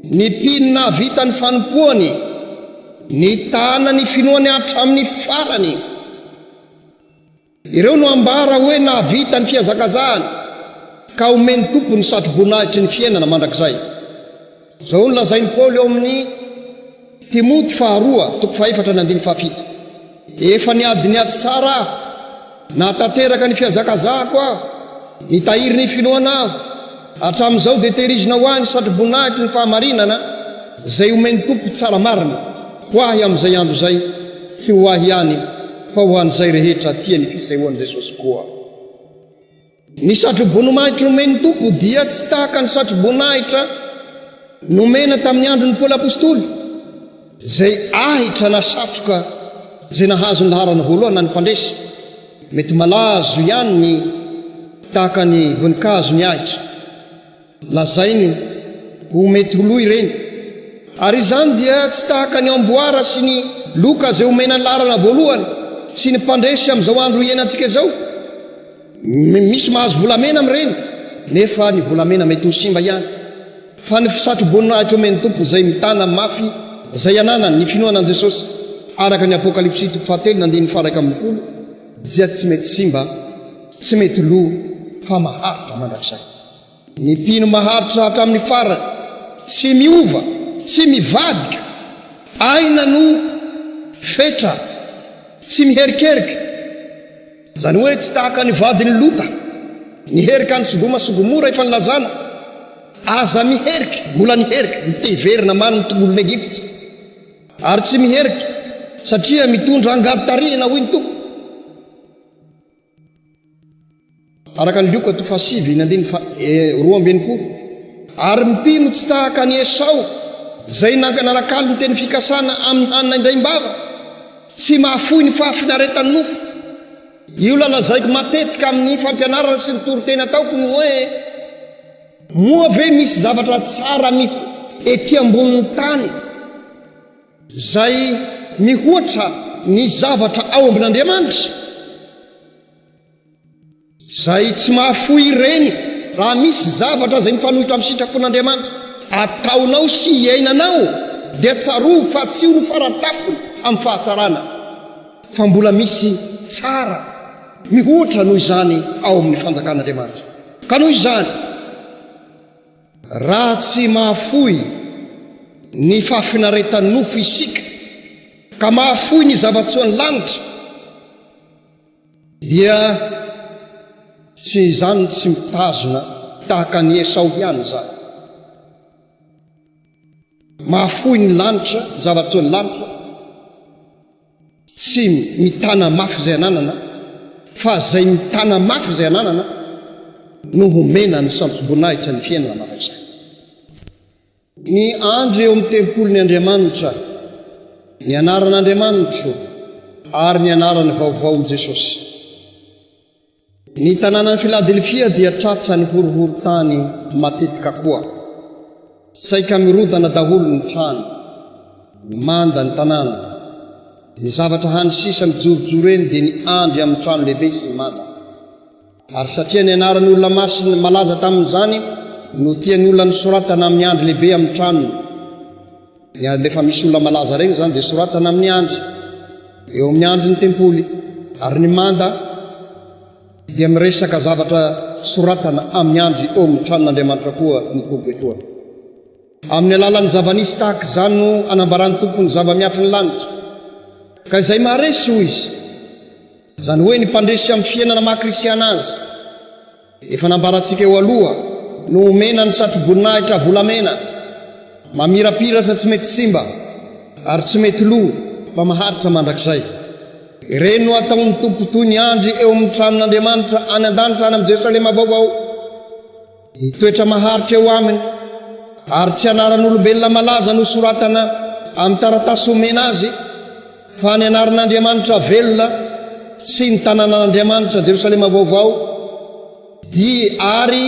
Ny mpino nahavita ny fanompoany, nitana ny finoany hatramin'ny farany. Ireo no ambara hoe nahavita ny fihazakazahany ka omen'ny Tompo ny satroboninahitry ny fiainana mandrakizay. Izao no lazain'i Paoly ao amin'ny Timoty faharoa, toko fahefatra ny andininy fahafito, Efa niady ny ady tsara aho, nahatanteraka ny fihazakazahako aho, nitahiry ny finoana aho, hatramin'izao dia tehirizina ho ahy ny satroboninahitry ny fahamarinana izay omen'ny Tompo tsara marina ho ahy amin'izay andro izay, tsy ho ahy ihany, fa ho an'izay rehetra tia ny fisehoan'i Jesosy koa. Ny satroboninahitra nomen'ny Tompo dia tsy tahaka ny satroboninahitra nomena tamin'ny andron'i Paoly Apostoly, izay ahitra na satroka izay nahazo ny laharana voalohany na ny mpandresy. Mety malazo ihany ny tahaka ny voninkazo ny ahitra. Lazainy ho mety ho lo ireny. Ary izany dia tsy tahaka ny amboara sy ny loka izay omena ny laharana voalohany sy ny mpandresy amin'izao andro iainantsika izao. Misy mahazo volamena amin'ireny, nefa ny volamena mety ho simba ihany. Fa ny fisatro-boninahitra omen'ny Tompo izay mitana mafy izay ananany, ny finoana an'i Jesosy, araka ny Apokalypsy toko fahatelo ny andininy faha-11, dia tsy mety simba, tsy mety lo, fa maharitra mandrakizay. Ny mpino maharitra hatramin'ny farany, tsy miova, tsy mivadika, aina no fetra, tsy miherikerika, izany hoe tsy tahaka ny vadin'i Lota, niherika an'i Sodoma sy Gomora efa nilazana, aza miherika, mbola niherika, ny te hiverina many ny tongolon'i Egypta, ary tsy miherika, satria mitondra angady tarihina hoy ny Tompo. Araka ny Lioka toko fahasivy ny andininy faha 62, Ary ny mpino tsy tahaka an'i Esao, izay nanakalo ny teny fikasana amin'ny hanina indraim-bava, tsy mahafoy ny fahafinaretan'ny nofo. Io ilay lazaiko matetika amin'ny fampianarana sy ny toriteny ataoko ny hoe, Moa ve misy zavatra tsara miho ety ambonin'ny tany izay mihoatra ny zavatra ao amin'Andriamanitra? Izay tsy mahafoy ireny raha misy zavatra izay mifanohitra amin'ny sitrapon'Andriamanitra ataonao sy iainanao dia tsarovy fa tsy io no faratampony amin'ny fahatsarana fa mbola misy tsara mihoatra noho izany ao amin'ny fanjakan'Andriamanitra. Ka noho izany, raha tsy mahafoy ny fahafinaretan'ny nofo isika ka mahafoy ny zava-tsoan'ny lanitra, Dia tsy izany tsy mitazona tahaka an'i Esao ihany izany. Mahafoy ny lanitra, ny zava-tsoan'ny lanitra, tsy mitana mafy izay ananana, fa izay mitana mafy izay ananana no homena ny sampom-boninahitra ny fiainana mandrakizay. Ny andry eo amin'ny tempolin' Andriamanitra, ny anaran'Andriamanitro ary ny anarany vaovaon'i Jesosy. Ny tanànan'i Filadelfia dia tratra ny horohorontany matetika koa. Saika mirodana daholo ny trano, manda ny tanàna. Ny zavatra hany sisa mijorojoro eny dia ny andry amin'ny trano lehibe sy ny manda. Ary satria ny anaran'ny olona masina malaza tamin'izany no tian'ny olona nosoratana amin'ny andry lehibe amin'ny tranony. Ny rehefa misy olona malaza ireny izany dia soratana amin'ny andry, eo amin'ny andrin'ny tempoly. Ary ny manda dia miresaka zavatra soratana amin'ny andry eo amin'ny tranon'Andriamanitra koa ny Tompo etoana. Amin'ny alalan'ny zava-nisy tahaka izany no anambaran'ny Tompo ny zava-miafin'ny lanitra. Ka izay maharesy, hoy Izy, Izany hoe ny mpandresy amin'ny fiainana maha kristiana azy, efa nambarantsika eo aloha, no omena ny satroboninahitra volamena, mamirapiratra tsy mety simba ary tsy mety lo fa maharitra mandrakizay. Ireny no ataon'ny Tompo toy ny andry eo amin'ny tranon'Andriamanitra any an-danitra any amin'i Jerosalema vaovao. Hitoetra maharitra eo aminy, ary tsy anaran'olombelona malaza no soratana amin'ny taratasy omena azy, fa ny anaran'Andriamanitra velona sy ny tanànan'Andriamanitra, Jerosalema Vaovao, dia ary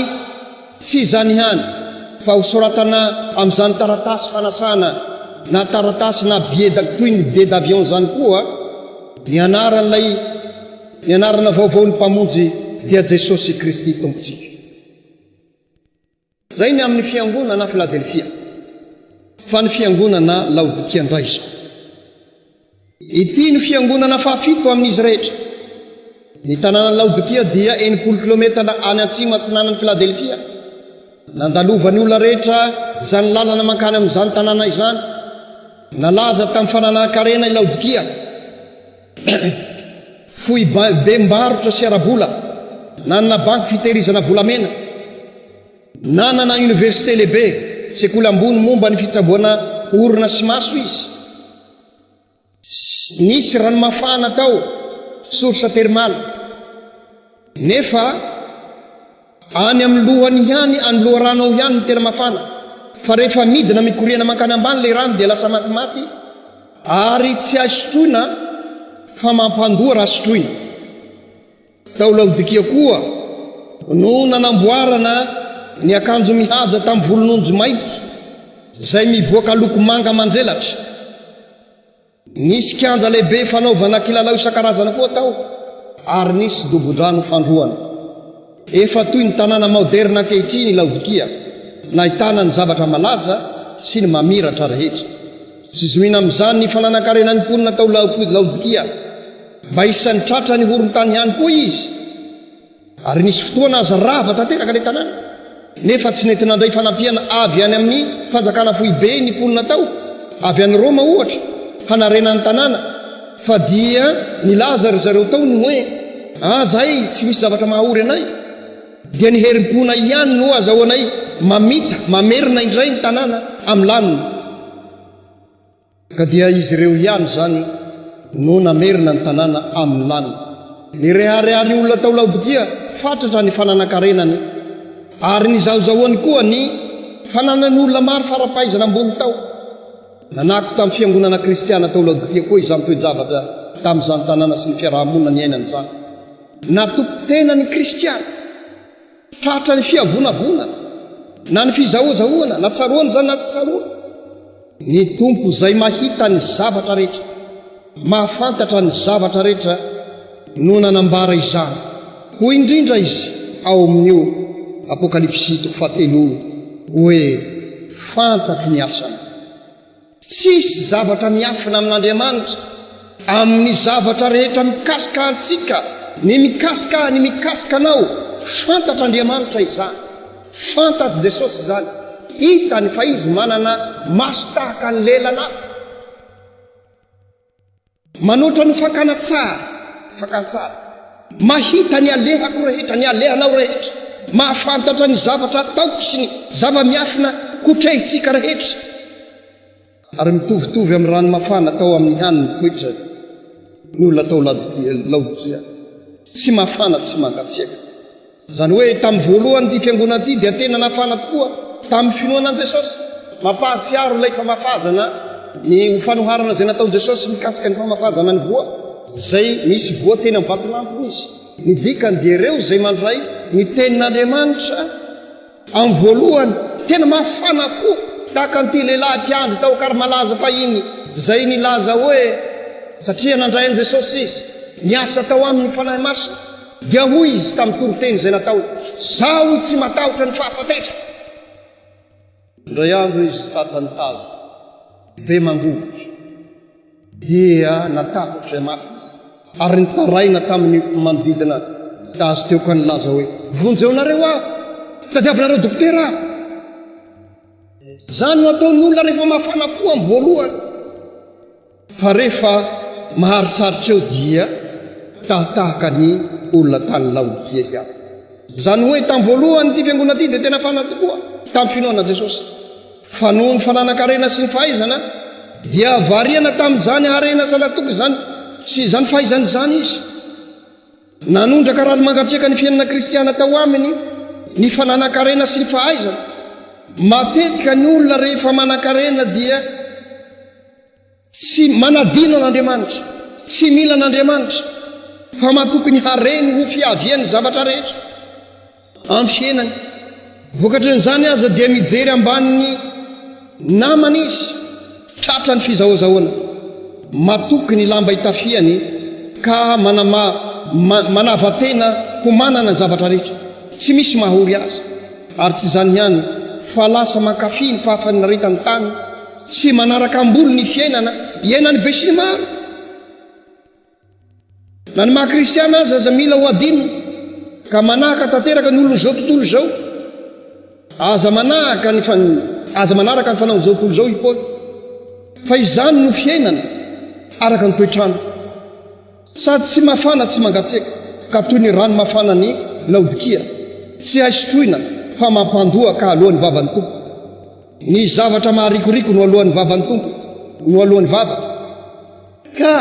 tsy izany ihany, fa hosoratana amin'izany taratasy fanasana na taratasy na billet toy ny billet d'avion izany koa ny anaran'ilay Ny anarana vaovaon'ny Mpamonjy dia Jesosy Kristy Tompontsika. Izay ny amin'ny fiangonana Filadelfia. Fa ny fiangonana Laodikia indray izao. Ity no fiangonana fahafito amin'izy rehetra. Ny tanànan'i Laodikia dia 60 kilometatra any atsimo atsinanan'i Filadelfia. Nandalovan'ny olona rehetra izany lalana mankany amin'izany tanàna izany. Nalaza tamin'ny fananan-karena i Laodikia. Foibem-barotra sy ara-bola. Nanana banky fitehirizana volamena. Nanana oniversite lehibe, sekoly ambony momba ny fitsaboana orona sy maso izy. Nisy rano mafana tao, source thermale. Nefa any amin'ny lohany ihany, any loharano ao ihany no tena mafana. Fa rehefa midina mikoriana mankany ambany ilay rano dia lasa matimaty ary tsy hay sotroina fa mampandoa raha sotroina. Tao Laodikia koa no nanamboarana ny akanjo mihaja tamin'ny volon'ondry mainty izay mivoaka loko manga manjelatra. Nisy kianja lehibe fanaovana kilalao isan-karazany koa tao ary nisy dobo-drano fandroana. Efa toy ny tanàna maoderina ankehitriny i Laodikia, nahitana ny zavatra malaza sy ny mamiratra rehetra. Tsy zohiana amin'izany ny fananan-karenan'ny mponina tao Laodikia. Mba isan'ny tratra ny horon-tany ihany koa izy, ary nisy fotoana aza rava tanteraka ilay tanàna, nefa tsy nety nandray fanampiana avy any amin'ny fanjakana foibe ny mponina tao, avy any Roma ohatra, hanarena ny tanàna, fa dia nilaza ry zareo tao ny hoe, Ah, zahay tsy misy zavatra mahaory anay, dia ny herim-ponay ihany no azahoanay mamita, mamerina indray ny tanàna amin'ny laniny. Ka dia izy ireo ihany izany no namerina ny tanàna amin'ny laniny. Nirehareha ny olona tao Laodikia fatratra ny fananan-karenany, ary nizahozahoany koa ny fananan'ny olona maro fara-pahaizana ambony tao. Nanako tamin'ny fiangonana kristiana tao Laodikia koa izany toe-javatra tamin'izany tanàna sy ny fiaraha-monina niainany izany. Natoky tena ny kristiana. Tratra ny fiavonavonana, na ny fizahozahoana, na tsaroana izany na tsy tsaroana. Ny Tompo izay mahita ny zavatra rehetra, mahafantatra ny zavatra rehetra no nanambara izany. Hoy indrindra Izy ao amin'io Apokalypsy toko fahatelo io hoe, Fantatro ny asanao. Tsisy zavatra miafina amin'Andriamanitra amin'ny zavatra rehetra mikasika antsika, ny mikasika ahy, ny mikasika anao. Fantatr'Andriamanitra izany. Fantatr'i Jesosy izany. Hitany fa Izy manana maso tahaka ny lelan'afo. Manoatra ny fakana tsara, fakan-tsary. Mahita ny alehako rehetra, ny alehanao rehetra. Mahafantatra ny zavatra ataoko sy ny zava-miafina kotrehintsika rehetra. Ary mitovitovy amin'ny rano mafana tao amin'ny hany ny toetrany ny olona tao Laodikia. Tsy mafana tsy mangatsiaka. Izany hoe tamin'ny voalohany ity fiangonana ity dia tena nafana tokoa tamin'ny finoana an'i Jesosy. Mampahatsiaro ilay famafazana ny ho fanoharana izay nataon'i Jesosy mikasika ny famafazana ny voa, izay misy voa teny amin'ny vatolampy izy. Ny dikany dia ireo izay mandray ny tenin'Andriamanitra Amin'ny voalohany, tena mafana fo tahaka an'ity lehilahy mpiandry tao Karmalaza fahiny izay nilaza hoe, satria nandray an'i Jesosy izy, niasa tao aminy ny Fanahy Masina, dia hoy izy tamin'ny toriteny izay nataony, Izaho hoy tsy matahotra ny fahafatesana. Indray andro izy tratran'ny tazo be mangovitra. Dia natahotra mafy izy, ary nitaraina tamin'ny manodidina azy teo ka nilaza hoe, Vonjeo nareo aho! Tadiavinareo dokotera aho! Izany no ataon'ny olona rehefa mafana fo amin'ny voalohany. Fa rehefa maharitraritra eo dia tahatahaka ny olona tany Laodikia ihany. Izany hoe tamin'ny voalohany ity fiangonana ity dia tena nafana tokoa tamin'ny finoana an'i Jesosy. Fa noho ny fananan-karena sy ny fahaizana, dia variana tamin'izany harena salatoko izany sy izany fahaizana izany izy. Nanondraka rano mangatsiaka ny fiainana kristiana tao aminy ny fananan-karena sy ny fahaizana. Matetika ny olona rehefa manan-karena dia tsy manadino an'Andriamanitra, tsy mila an'Andriamanitra, fa matoky ny hareny ho fiavian'ny zavatra rehetra. Amin'ny fiainany. Vokatrin'izany aza dia mijery ambanin'ny namany izy, tratra ny fizahozahoana. Matoky ny lamba itafiany ka manama manava-tena ho manana ny zavatra rehetra. Tsy misy mahaory azy. Ary tsy izany ihany. fa lasa mankafy ny fahafinaretan'ny tany sy manaraka ambony ny fiainana iainan'ny besinimaro. Na ny maha kristiana aza aza mila ho adino ka manahaka tanteraka ny olon'izao tontolo izao. Aza manahaka ny aza manaraka ny fanaon'izao tontolo izao i Paoly. Fa izany no fiainana araka ny toetr'andro. Sady tsy mafana tsy mangatsiaka ka toy ny rano mafana ny Laodikia. Tsy hay sotroina fa mampandoa ka aloan'ny vavan'ny Tompo. Ny zavatra maharikoriko no aloan'ny vavan'ny Tompo, no aloan'ny vava. Ka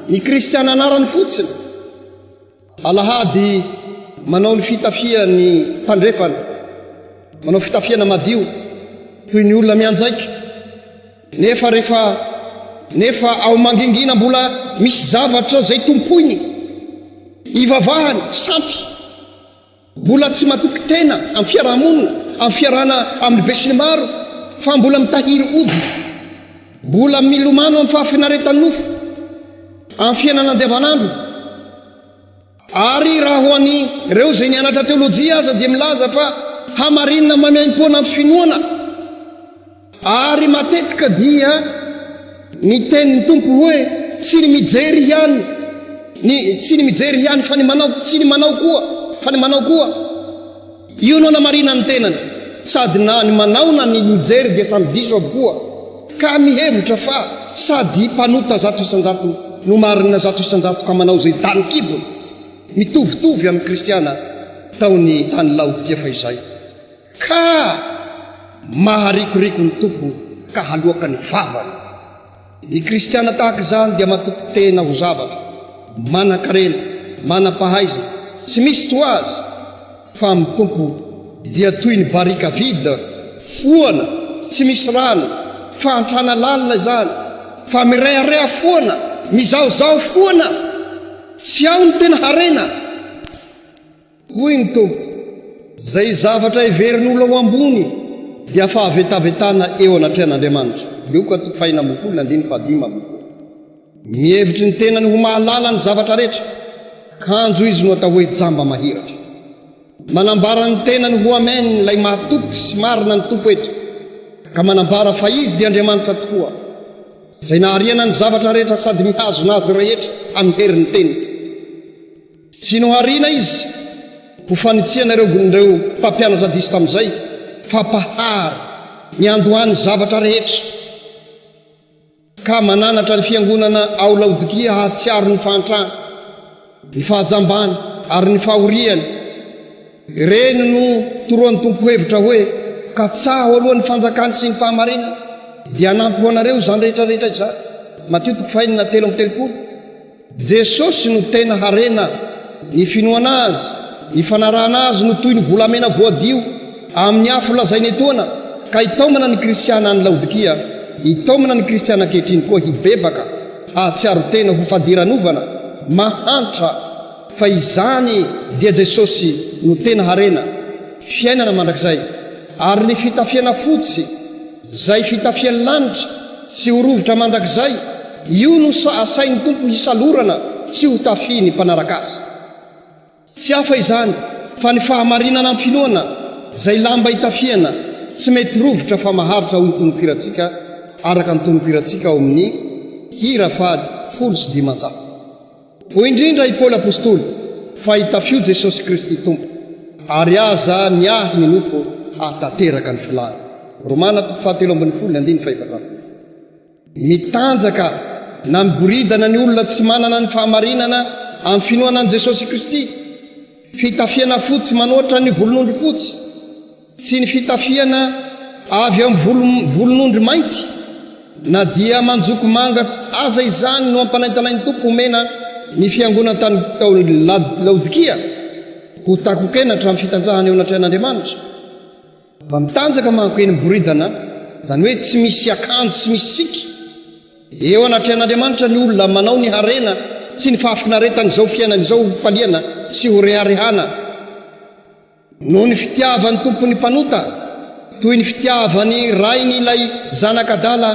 ny kristiana anarany fotsiny, alahady manao ny fitafian'ny tandrefana, manao fitafiana madio toy ny olona mianjaika, nefa rehefa nefa ao mangingina mbola misy zavatra izay tompoiny, ivavahany, sampy. Mbola tsy matoky tena amin'ny fiaraha-monina, amin'ny fiarahana amin'ny besinimaro fa mbola mitahiry ody. Mbola milomano amin'ny fahafinaretan'ny nofo, amin'ny fiainana andavanandro. Ary raha ho an'ireo izay nianatra teolojia aza dia milaza fa hamarinina maimaimpoana amin'ny finoana. Ary matetika dia ny tenin'ny Tompo hoe tsy ny mijery ihany ny tsy ny mijery ihany fa ny manao tsy ny manao koa fa ny manao koa. Io no anamarina ny tenany. Sady na ny manao na ny mijery dia samy diso avokoa. Ka mihevitra fa sady mpanota 100% no marina 100% ka manao izay dany kibony. Mitovitovy amin'ny kristiana tao ny tany Laodikia fahizay. Ka maharikoriko ny Tompo ka haloaka ny vavany. Ny kristiana tahaka izany dia matoky tena ho zavatra, manan-karena, manam-pahaizana, tsy misy toa azy, fa amin'ny Tompo dia toy ny barika vide, foana, tsy misy rano, fahantrana lalina izany, fa mirehareha foana, mizahozaho foana, tsy ao ny tena harena. Hoy ny Tompo, Izay zavatra heverin'olona ho ambony dia fahavetavetana eo anatrehan'Andriamanitra. Lioka toko fahenina ambin'ny folo andininy fahadimy ambin'ny folo. Mihevitry ny tenany ho mahalala ny zavatra rehetra, kanjo izy no atao hoe jamba mahiratra. Manambara ny tenany ho Amen ilay mahatoky sy marina ny Tompo eto, ka manambara fa Izy dia Andriamanitra tokoa, izay nahariana ny zavatra rehetra sady mihazona azy rehetra amin'ny herin'ny teniny. Tsy nohariana izy ho fanitsiana ireo ireo mpampianatra diso tamin'izay, fa mpahary niandohan'ny zavatra rehetra, ka mananatra ny fiangonana ao Laodikia hahatsiaro ny fahantrany, ny fahajambany ary ny fahoriany. Ireny no toroan'ny Tompo hevitra hoe, Katsaho aloha ny fanjakany sy ny fahamarinany, dia hanampy ho anareo izany rehetra rehetra izany. Matio toko fahenina 33. Jesosy no tena harena, ny finoana Azy, ny fanarahana Azy no toy ny volamena voadio amin'ny afo lazaina etoana ka hitaomana ny kristiana any Laodikia, hitaomana ny kristiana ankehitriny koa hibebaka, hahatsiaro tena ho fadiranovana, mahantra, fa izany dia Jesosy no tena harena, fiainana mandrakizay, ary ny fitafiana fotsy, Izay fitafian'ny lanitra tsy ho rovitra mandrakizay, io no asain'ny Tompo hisalorana sy ho tafihin'ny mpanaraka Azy. Tsy hafa izany fa ny fahamarinana amin'ny finoana, izay lamba itafiana, tsy mety rovitra fa maharitra hoy ny tononkirantsika araka ny tononkirantsika ao amin'ny hira faha 510. Hoy indrindra i Paoly Apostoly, Fa itafio Jesosy Kristy Tompo, ary aza miahy ny nofo hahatanteraka ny filany. Romana toko fahatelo ambin'ny folo ny andininy faha-14. Mitanjaka na miboridana ny olona tsy manana ny fahamarinana amin'ny finoana an'i Jesosy Kristy. Fitafiana fotsy manoatra ny volon'ondry fotsy. Tsy ny fitafiana avy amin'ny volon'ondry mainty, na dia manjoko manga aza izany no ampanaintanain'ny Tompo homena ny fiangonana tany tao Laodikia ho takon-kenatra amin'ny fitanjahana eo anatrehan'Andriamanitra. Fa mitanjaka manko eny miboridana, izany hoe tsy misy akanjo, tsy misy siky, eo anatrehan'Andriamanitra ny olona manao ny harena sy ny fahafinaretan'izao fiainana izao ho fifaliana sy ho reharehana. Noho ny fitiavan'ny Tompo ny mpanota, toy ny fitiavan'ny rainy ilay zanaka adala,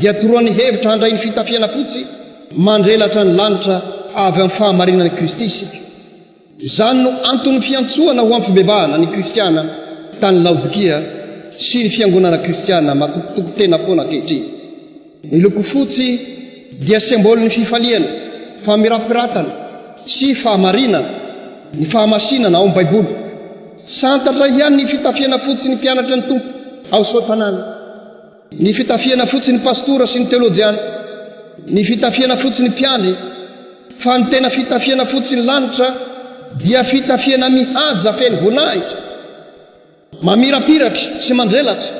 dia toroany hevitra handray ny fitafiana fotsy mandrelatra ny lanitra avy amin'ny fahamarinan'i Kristy isika. Izany no anton'ny fiantsoana ho amin'ny fibebahana ny kristiana tany Laodikia. sy ny fiangonana kristiana matokitoky tena foana ankehitriny. Ny loko fotsy dia sembolin'ny fifaliana, famirapiratana sy fahamarinana, ny fahamasinana ao amin'ny Baiboly. Santatra ihany ny fitafiana fotsy ny mpianatra ny Tompo ao Soatanàna. Ny fitafiana fotsy ny pastora sy ny teolojiana, ny fitafiana fotsy ny mpiandry, fa ny tena fitafiana fotsy ny lanitra dia fitafiana mihaja feno voninahitra, mamirapiratra sy mandrelatra,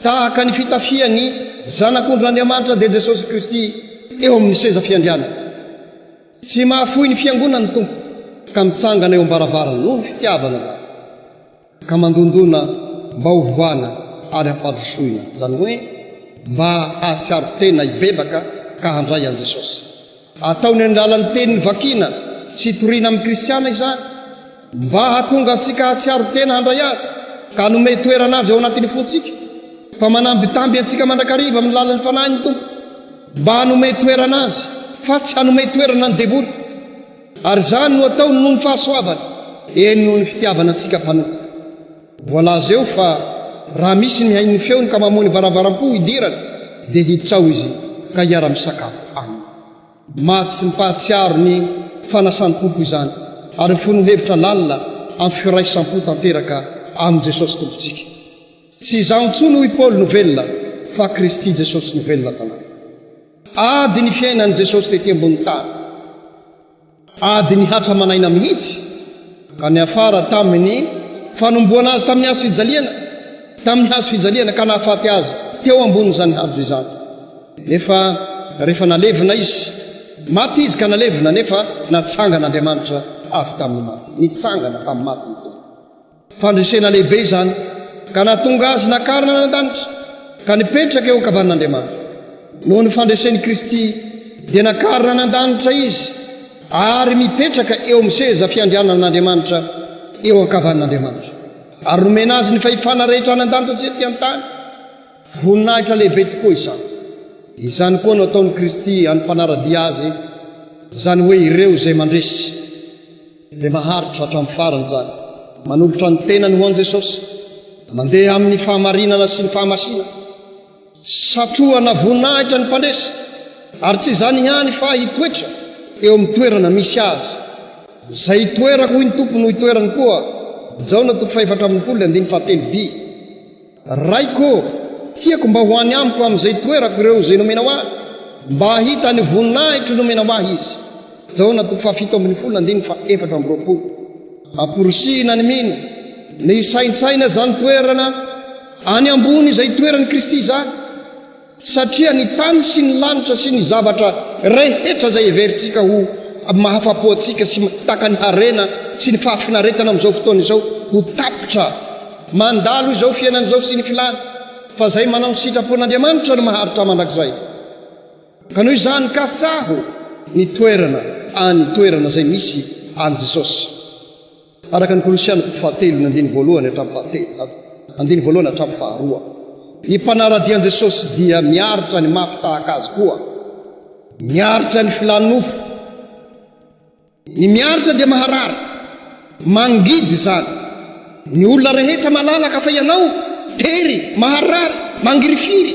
tahaka ny fitafian'ny Zanak'ondrin'Andriamanitra dia Jesosy Kristy eo amin'ny seza fiandrianana. Tsy mahafoy ny fiangonany ny Tompo ka mitsangana eo am-baravarany noho ny fitiavana izany. Ka mandondona mba hovohana ary hampandrosoina, izany hoe mba hahatsiaro tena hibebaka ka handray an'i Jesosy. Ataony amin'ny alalan'ny teniny vakiana sy toriana amin'ny kristiana izany, mba hahatonga antsika hahatsiaro tena handray Azy ka hanome toerana Azy ao anatin'ny fontsika. Fa manambitamby antsika mandrakariva amin'ny lalan'ny Fanahy ny Tompo, mba hanome toerana Azy, fa tsy hanome toerana ny devoly. Ary izany no ataony noho ny fahasoavany, eny noho ny fitiavana antsika mpanota. Voalaza eo fa raha misy ny mihaino ny feony ka mamoha ny varavaram-po hidirany, dia hiditra ao izy ka hiara-misakafo aminy. Maha-tsy mpahatsiaro ny fanasan'ny Tompo izany, ary mifono hevitra lalina amin'ny firaisam-po tanteraka amin'i Jesosy Tompontsika. Tsy izaho intsony, hoy Paoly, no velona, fa Kristy Jesosy no velona ato anatiko. Ady ny fiainan'i Jesosy tety ambony tany. Ady nihatra aman'aina mihitsy ka niafara tamin'ny fanomboana azy tamin'ny hazo fijaliana, tamin'ny hazo fijaliana ka nahafaty azy teo ambonin'izany hazo izany. Nefa rehefa nalevina izy, maty izy ka nalevina nefa natsangan'Andriamanitra avy tamin'ny maty. Nitsangana tamin'ny maty ny Tompo. Fandresena lehibe izany ka nahatonga azy nakarina any an-danitra ka nipetraka eo ankavanan'Andriamanitra. Noho ny fandresen'i Kristy dia nakarina any an-danitra izy ary mipetraka eo amin'ny seza fiandrianan'Andriamanitra eo ankavanan'Andriamanitra. Ary nomena azy ny fahefana rehetra any an-danitra sy ety an-tany. Voninahitra lehibe tokoa izany. Izany koa no ataon'i Kristy an'ny mpanara-dia azy, izany hoe ireo izay mandresy. Dia maharitra hatramin'ny farany izany, manolotra ny tenany ho an'i Jesosy, mandeha amin'ny fahamarinana sy ny fahamasinana. Satrohana voninahitra ny mpandresy, ary tsy izany ihany fa hitoetra eo amin'ny toerana misy azy. Izay itoerako, hoy ny Tompo, no itoerany koa. Jaona toko faha-14 andininy fahatelo by. Raiko ô, tiako mba ho any amiko amin'izay toerako ireo izay nomenao ahy, mba hahita ny voninahitro nomenao ahy izy. Jaona toko faha-17 andininy faha-24. Amporisihina ny mino ny hisaintsaina izany toerana any ambony izay itoeran'i Kristy izany. Satria ny tany sy ny lanitra sy ny zavatra rehetra izay heverintsika ho mahafapo antsika sy tahaka ny harena sy ny fahafinaretana amin'izao fotoana izao ho tapitra. Mandalo izao fiainana izao sy ny filany, fa izay manao ny sitrapon'Andriamanitra no maharitra mandrakizay. Ka noho izany katsaho ny toerana any toerana izay misy an'i Jesosy. Araka ny Kolosiana toko fahatelo ny andininy voalohany hatramin'ny fahatelo, andininy voalohany hatramin'ny faharoa. Ny mpanara-dia an'i Jesosy dia miaritra ny mafy tahaka azy koa. Miaritra ny filan'ny nofo. Ny miaritra dia maharary. Mangidy izany. Ny olona rehetra malalaka fa ianao tery, maharary, mangirifiry.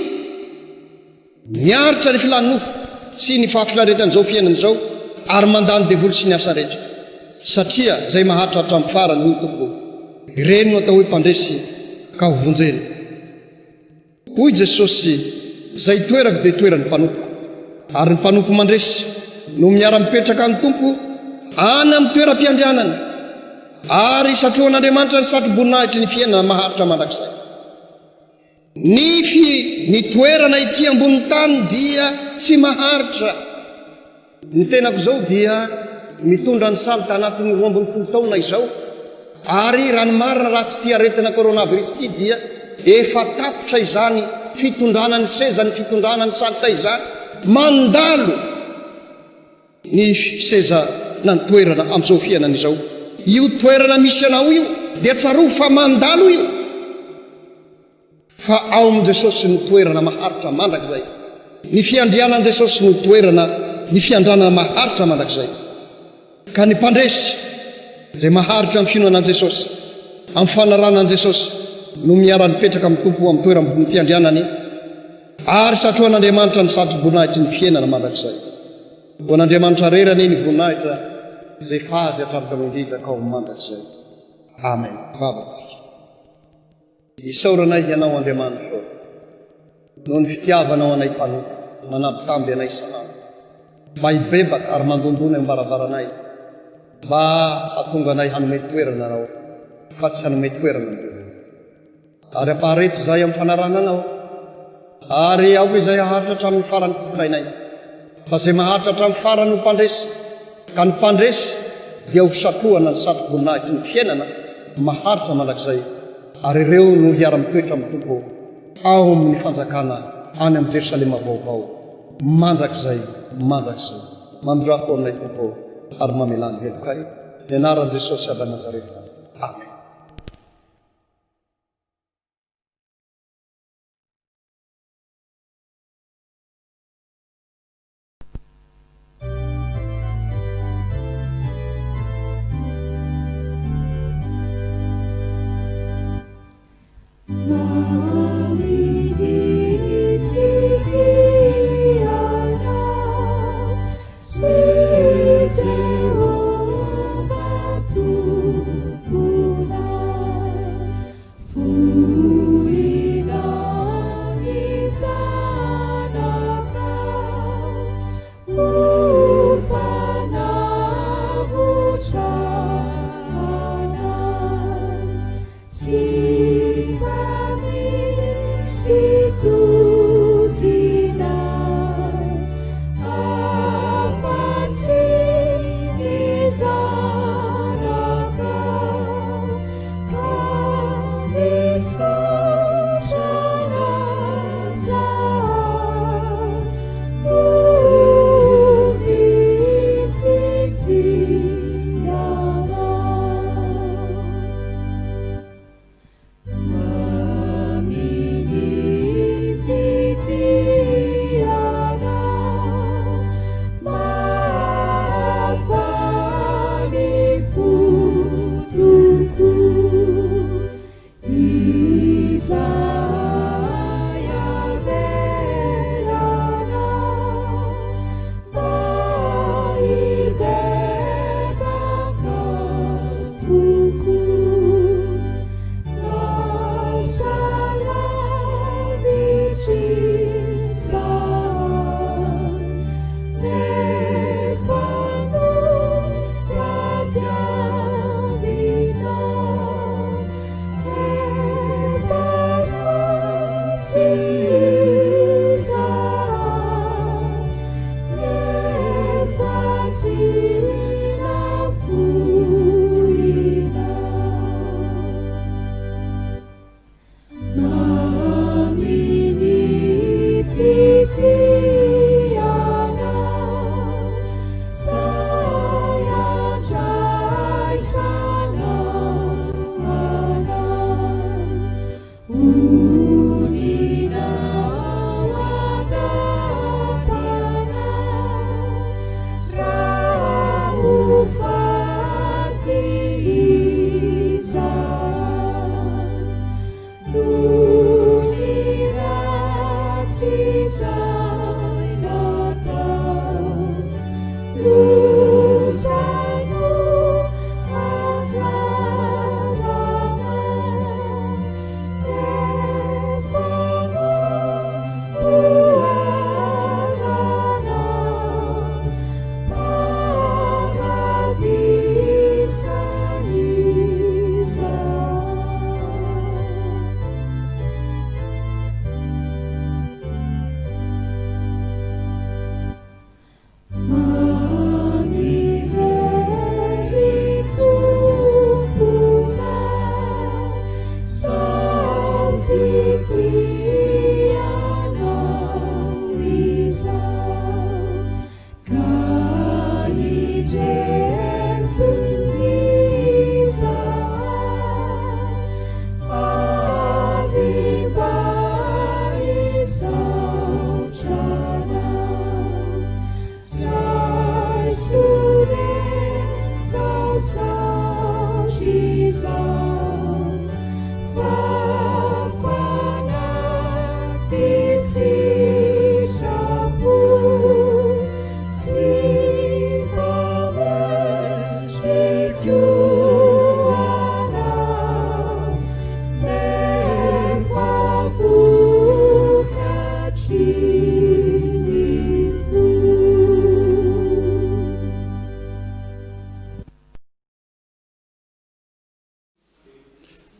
Miaritra ny filan'ny nofo sy ny fahafinaretan'izao fiainana izao ary mandà ny devoly sy ny asa rehetra. Satria izay maharitra hatramin'ny farany, hoy ny Tompo, ireny no atao hoe mpandresy ka ho vonjena. Hoy Jesosy, Izay itoerako dia itoeran'ny mpanompoko. Ary ny mpanompo mandresy no miara-mipetraka amin'ny Tompo any amin'ny toeram-piandrianany. Ary satrohan'Andriamanitra ny satroboninahitry ny fiainana maharitra mandrakizay. Ny fi ny toerana ety ambonin'ny tany dia tsy maharitra. Ny tenako izao dia mitondra ny salle tanatin'ny 12 taona izao ary raha ny marina raha tsy ity aretina coronavirus ity dia efa tapitra izany fitondrana ny seza ny fitondrana ny salle izany. Mandalo ny seza na ny toerana amin'izao fiainana izao. Io toerana misy anao io dia tsarovy fa mandalo io. Fa ao amin'i Jesosy no toerana maharitra mandrakizay. Ny fiandrianan'i Jesosy no toerana ny fiandranana maharitra mandrakizay. Ka ny mpandresy izay maharitra amin'ny finoana an'i Jesosy, amin'ny fanarahana an'i Jesosy. no miara-mipetraka amin'ny Tompo amin'ny toeram-piandrianany, ary satrohan'Andriamanitra ny satroboninahitry ny fiainana mandrakizay. Ho an'Andriamanitra irery anie ny voninahitra izay efa Azy hatramin'ny taloha indrindra ka ho mandrakizay. Amen. Vavaka tsika. Isaoranay Ianao Andriamanitra ô, noho ny fitiavanao anay mpanompo, manambitamby anay isan'andro, mba hibebaka ary mandondona eo am-baravaranay, mba hahatonga anay hanome toerana Anao, fa tsy hanome toerana ny devoly. Ary ampahareto izahay amin'ny fanarahana Anao, ary aoka izahay haharitra hatramin'ny faran'ny fototrainay. Fa izay maharitra hatramin'ny farany ho mpandresy, ka ny mpandresy dia ho satrohana ny satroboninahitry ny fiainana maharitra mandrakizay, ary ireo no hiara-mitoetra amin'ny Tompo ao amin'ny fanjakana any amin'i Jerosalema vaovao mandrakizay mandrakizay. Mamindrafo aminay Tompo ary mamelà ny helokay. Ny anaran'i Jesosy avy any Nazareta. Amen.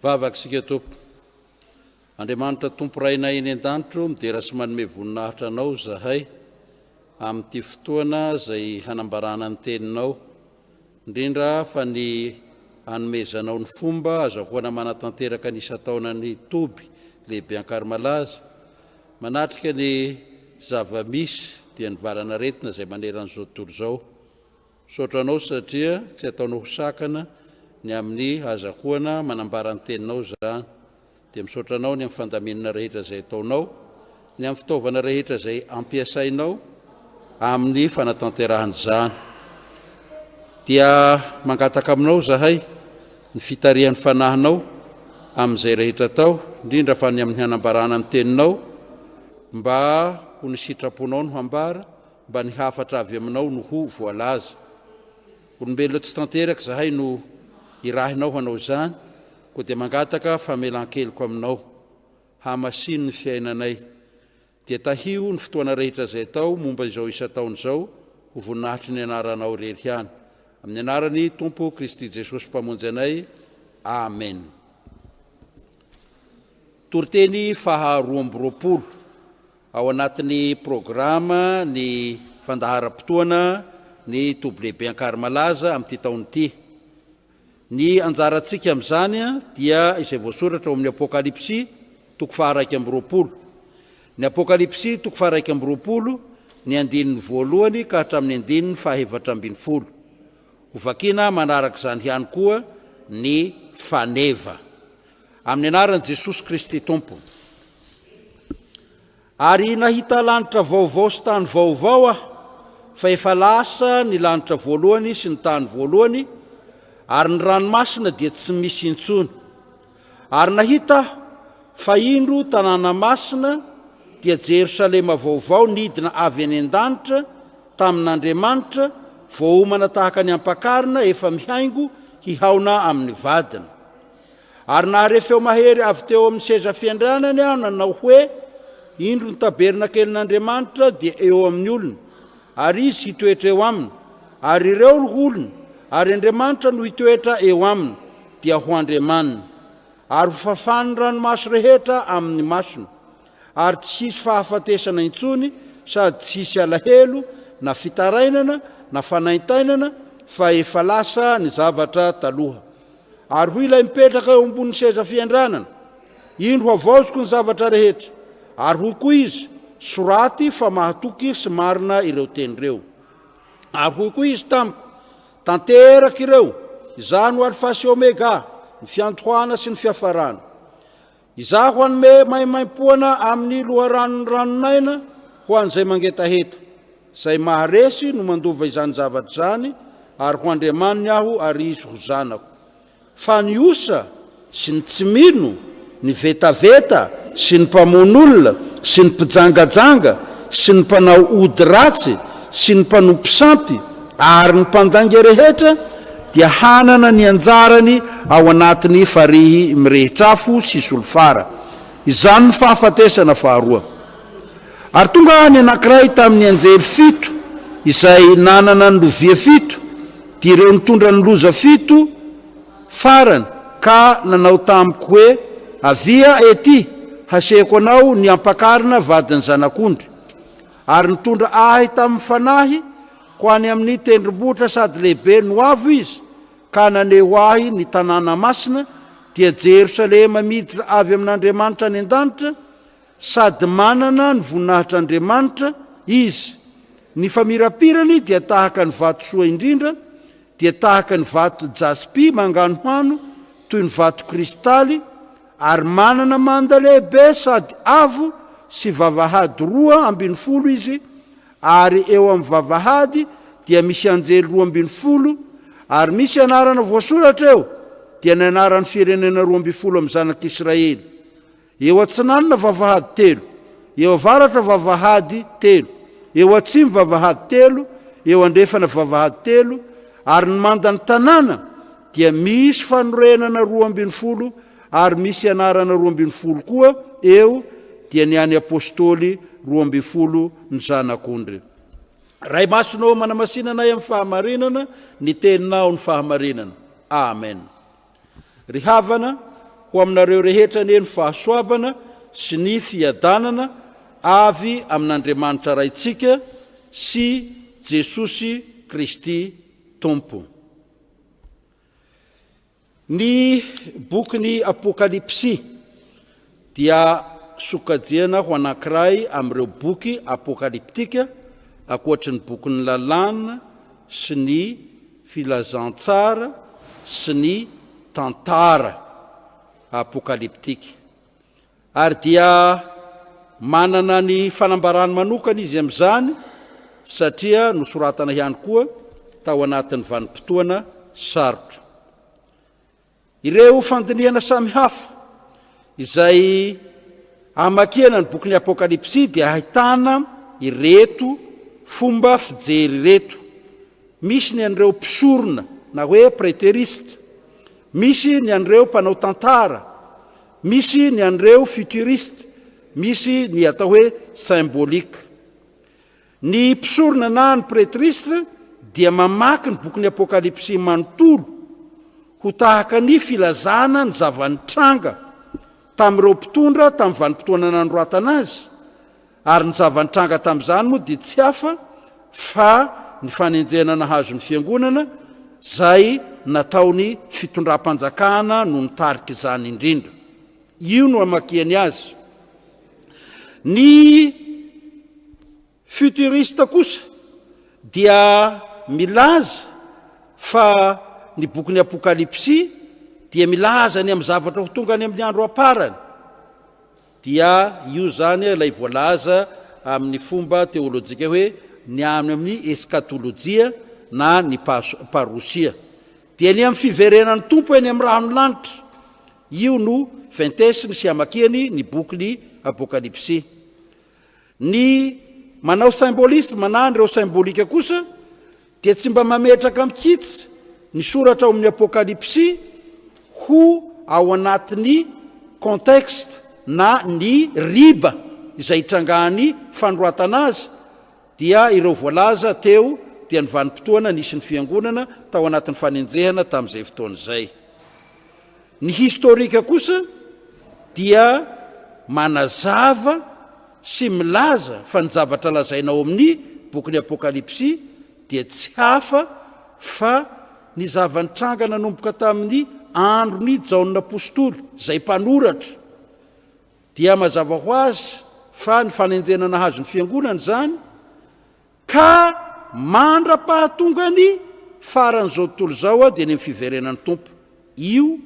Vavaka isika Tompo. Andriamanitra Tompo Rainay eny an-danitro, midera sy manome voninahitra Anao izahay amin'ity fotoana izay hanambarana ny Teninao, indrindra fa ny hanomezanao ny fomba azahoana manatanteraka ny isan-taonan'ny Toby Lehibe Ankarimalaza, manatrika ny zava-misy dia ny valan'aretina izay manerana izao tontolo izao. Misaotra anao satria tsy ataonao ho sakana ny amin'ny hazahoana manambara ny teninao izany. Dia misaotra anao ny amin'ny fandaminana rehetra izay ataonao, ny amin'ny fitaovana rehetra izay ampiasainao amin'ny fanatanterahana izany. Dia mangataka aminao izahay ny fitarihan'ny fanahinao amin'izay rehetra atao, indrindra fa ny amin'ny hanambarana ny teninao, mba ho ny sitraponao no hambara, mba ny hafatra avy aminao no ho voalaza. Olombelona tsy tanteraka izahay no irahinao hanao izany, koa dia mangataka famelan-keloka aminao. Hamasino ny fiainanay. Dia tahio ny fotoana rehetra izay atao momba izao isan-taona izao ho voninahitry ny anaranao irery ihany. Amin'ny anaran'ny Tompo Kristy Jesosy Mpamonjy anay. Amen. Toriteny faha 22. Ao anatin'ny programa ny fandaharam-potoana ny Toby Lehibe Ankarimalaza amin'ity taona ity. Ny anjarantsika amin'izany dia izay voasoratra ao amin'ny Apokalypsy toko faha-21. Ny Apokalypsy toko faha-21, ny andininy voalohany ka hatramin'ny andininy faha-14. Hovakina manaraka izany ihany koa ny faneva. Amin'ny anaran'i Jesosy Kristy Tompo. Ary nahita lanitra vaovao sy tany vaovao aho, fa efa lasa ny lanitra voalohany sy ny tany voalohany, ary ny ranomasina dia tsy misy intsony. Ary nahita aho fa indro tanàna masina, dia Jerosalema vaovao nidina avy any an-danitra tamin'Andriamanitra, voaomana tahaka ny ampakarina efa mihaingo hihaona amin'ny vadiny. Ary nahare feo mahery avy teo amin'ny seza fiandrianany aho nanao hoe, Indro ny tabernakelin'Andriamanitra dia eo amin'ny olony, ary Izy hitoetra eo aminy, ary ireo no olony, ary Andriamanitra no hitoetra eo aminy, dia ho Andriamaniny. Ary hofafany ny ranomaso rehetra amin'ny masony, ary tsy hisy fahafatesana intsony, sady tsy hisy alahelo, na fitarainana, na fanaintainana, fa efa lasa ny zavatra taloha. Ary hoy ilay mipetraka eo ambonin'ny seza fiandranana, Indro havaoziko ny zavatra rehetra. Ary hoy koa izy, Soraty fa mahatoky sy marina ireo teny ireo. Ary hoy koa izy tamiko, Tanteraka ireo, Izaho no Alfa sy Omega, ny fiantohana sy ny fiafarana. Izaho hanome maimaimpoana amin'ny loharanon'ny ranon'aina ho an'izay mangetaheta. Izay maharesy no mandova izany zavatra izany, ary ho Andriamaniny aho ary izy ho zanako. Fa ny osa sy ny tsy mino, ny vetaveta sy ny mpamono olona sy ny mpijangajanga sy ny mpanao ody ratsy sy ny mpanompo sampy ary ny mpandainga rehetra dia hanana ny anjarany ao anatin'ny farihy mirehitr'afo sy solifara. Izany no fahafatesana faharoa. Ary tonga ny anankiray tamin'ny anjely fito izay nanana ny lovia fito, dia ireo nitondra ny loza fito farany, ka nanao tamiko hoe, Avia etỳ, hasehoko anao ny ampakarina vadin'ny Zanak'ondry. Ary nitondra ahy tamin'ny fanahy ho any amin'ny tendrombohitra sady lehibe no avo izy, ka naneho ahy ny tanàna masina, dia Jerosalema miditra avy amin'Andriamanitra any an-danitra, sady manana ny voninahitr'Andriamanitra izy. Ny famirapirany dia tahaka ny vatosoa indrindra, dia tahaka ny vato jaspy manganohano toy ny vato kristaly, ary manana manda lehibe sady avo sy vavahady 12 izy, ary eo amin'ny vavahady dia misy anjely 12, ary misy anarana voasoratra eo, dia ny anaran'ny firenena 12 amin'ny zanak'Israely. Eo atsinanana vavahady telo, eo avaratra vavahady telo, eo atsimo vavahady telo, eo andrefana vavahady telo, ary ny mandan'ny tanàna dia misy fanorenana 12 ary misy anarana 12 koa eo, dia ny an'ny Apostoly 12 ny Zanak'ondry. Ray Masina ô, manamasina anay amin'ny fahamarinana, ny Teninao ny fahamarinana. Amen. Ry havana, ho. Ho aminareo rehetra anie ny fahasoavana sy ny fiadanana avy amin'Andriamanitra Raintsika sy Jesosy Kristy Tompo. Ny bokin'ny Apokalypsy dia sokajiana ho anankiray amin'ireo boky apokalyptika ankoatry ny bokin'ny Lalàna sy ny Filazantsara sy ny tantara apokalyptika. Ary dia manana ny fanambarany manokana izy amin'izany satria nosoratana ihany koa tao anatin'ny vanim-potoana sarotra. Ireo fandinihana samihafa izay amakiana ny bokin'ny Apokalypsy dia ahitana ireto fomba fijery ireto. Misy ny an'ireo mpisorona na hoe préteriste, misy ny an'ireo mpanao tantara, misy ny an'ireo futuriste, misy ny atao hoe symbolique. Ny mpisorona na ny pretriste dia mamaky ny bokin'ny Apokalypsy manontolo ho tahaka ny filazana ny zava-nitranga tamin'ireo mpitondra tamin'ny vanim-potoana nanoratana azy, ary ny zava-nitranga tamin'izany moa dia tsy hafa fa ny fanenjehana nahazo ny fiangonana izay nataon'ny fitondram-panjakana no nitarika izany indrindra. Io no amakiany azy. Ny futuriste kosa dia milaza fa ny bokin'ny Apokalypsy dia milaza ny amin'ny zavatra ho tonga any amin'ny andro amparany. Dia io izany ilay voalaza amin'ny fomba teolojika hoe ny any amin'ny eskatolojia na ny parosia. Dia ny amin'ny fiverenan'ny Tompo eny amin'ny rano lanitra. Io no ventesiny sy amakiany ny bokin'ny Apokalypsy. Ny manao symbolisme na an'ireo symbolika kosa dia tsy mba mametraka mihitsy ny soratra ao amin'ny Apokalypsy ho ao anatin'ny contexte na ny riba izay itrangahan'ny fanoratana azy dia ireo voalaza teo dia ny vanim-potoana nisy ny fiangonana tao anatin'ny fanenjehana tamin'izay fotoana izay. Ny historique kosa dia manazava sy milaza fa ny zavatra lazaina ao amin'ny bokin'ny Apokalypsy dia tsy hafa fa ny zava-nitranga nanomboka tamin'ny andron'i Jaona Apostoly, izay mpanoratra. Dia mazava ho azy fa ny fanenjehana nahazo ny fiangonana izany ka mandra-pahatonga ny faran'izao tontolo izao dia ny amin'ny fiverenan'ny Tompo. Io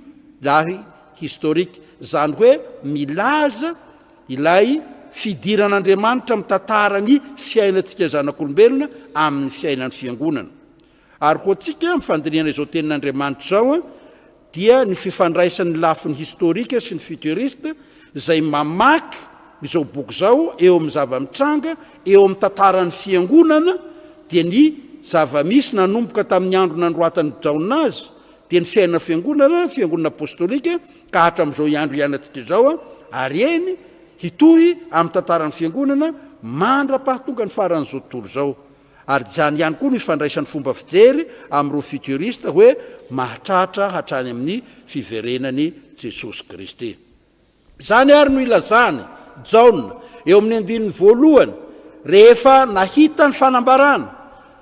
ilay historique, izany hoe milaza ilay fidiran'Andriamanitra mitantara ny fiainantsika zanak'olombelona amin'ny fiainan'ny fiangonana. Ary ho antsika, amin'ny fandinihana izao tenin'Andriamanitra izao, dia ny fifandraisan'ny lafiny historique sy ny futuriste izay mamaky izao boky izao eo amin'ny zava-mitranga eo amin'ny tantaran'ny fiangonana dia ny zava-misy nanomboka tamin'ny andro nanoratan'i Jaona azy dia ny fiainana fiangonana, fiangonana apostolika ka hatramin'izao andro iainantsika izao ary eny hitohy amin'ny tantaran'ny fiangonana mandra-pahatonga ny faran'izao tontolo izao. Ary izany ihany koa no ifandraisan'ny fomba fijery amin'ireo futuriste hoe mahatratra hatrany amin'ny fiverenan'i Jesosy Kristy. Izany ary no ilazany Jaona eo amin'ny andininy voalohany rehefa nahita ny fanambarana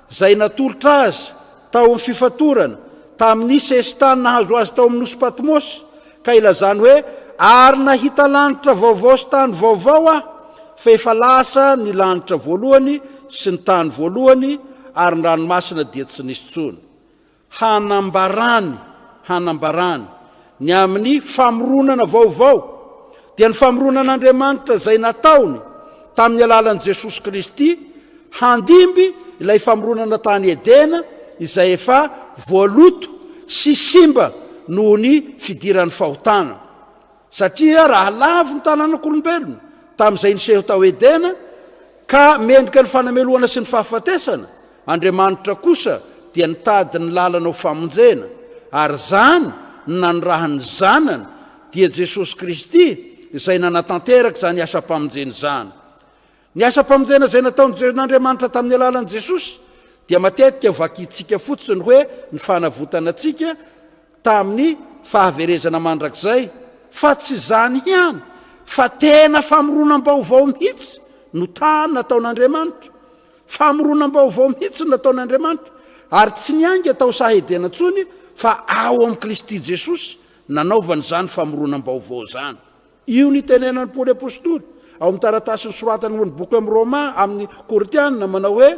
izay natolotra azy tao amin'ny fifatorana tamin'ny sesitany nahazo azy tao amin'ny nosy Patmosy ka ilazany hoe, Ary nahita lanitra vaovao sy tany vaovao aho, fa efa lasa ny lanitra voalohany sy ny tany voalohany, ary ny ranomasina dia tsy nisy intsony. Hanambarany, hanambarany, ny amin'ny famoronana vaovao, dia ny famoronan'Andriamanitra izay nataony tamin'ny alalan'i Jesosy Kristy, Handimby ilay famoronana tany Edena izay efa voaloto sy simba noho ny fidiran'ny fahotana. Satria raha lavo ny tanànak'olombelona tamin'izay niseho tao Edena, ka mendrika ny fanamelohana sy ny fahafatesana, Andriamanitra kosa dia nitady ny lalana ho famonjena, ary izany no nanirahany ny Zanany, dia Jesosy Kristy, izay nanatanteraka izany asam-pamonjena izany. Ny asam-pamonjena izay nataon'Andriamanitra tamin'ny alalan'i Jesosy dia matetika vakintsika fotsiny hoe ny fanavotana antsika tamin'ny fahaverezana mandrakizay. Fa tsy izany ihany, fa tena famoronam-baovao mihitsy no tany nataon'Andriamanitra. Famoronam-baovao mihitsy no nataon'Andriamanitra, ary tsy niainga tao saha Edena intsony, fa ao amin'i Kristy Jesosy nanaovany izany famoronam-baovao izany. Io no itenenan'i Paoly Apostoly ao amin'ny taratasy nosoratany ho an'ny boky amin'ny Roma, amin'ny Korintiana, manao hoe,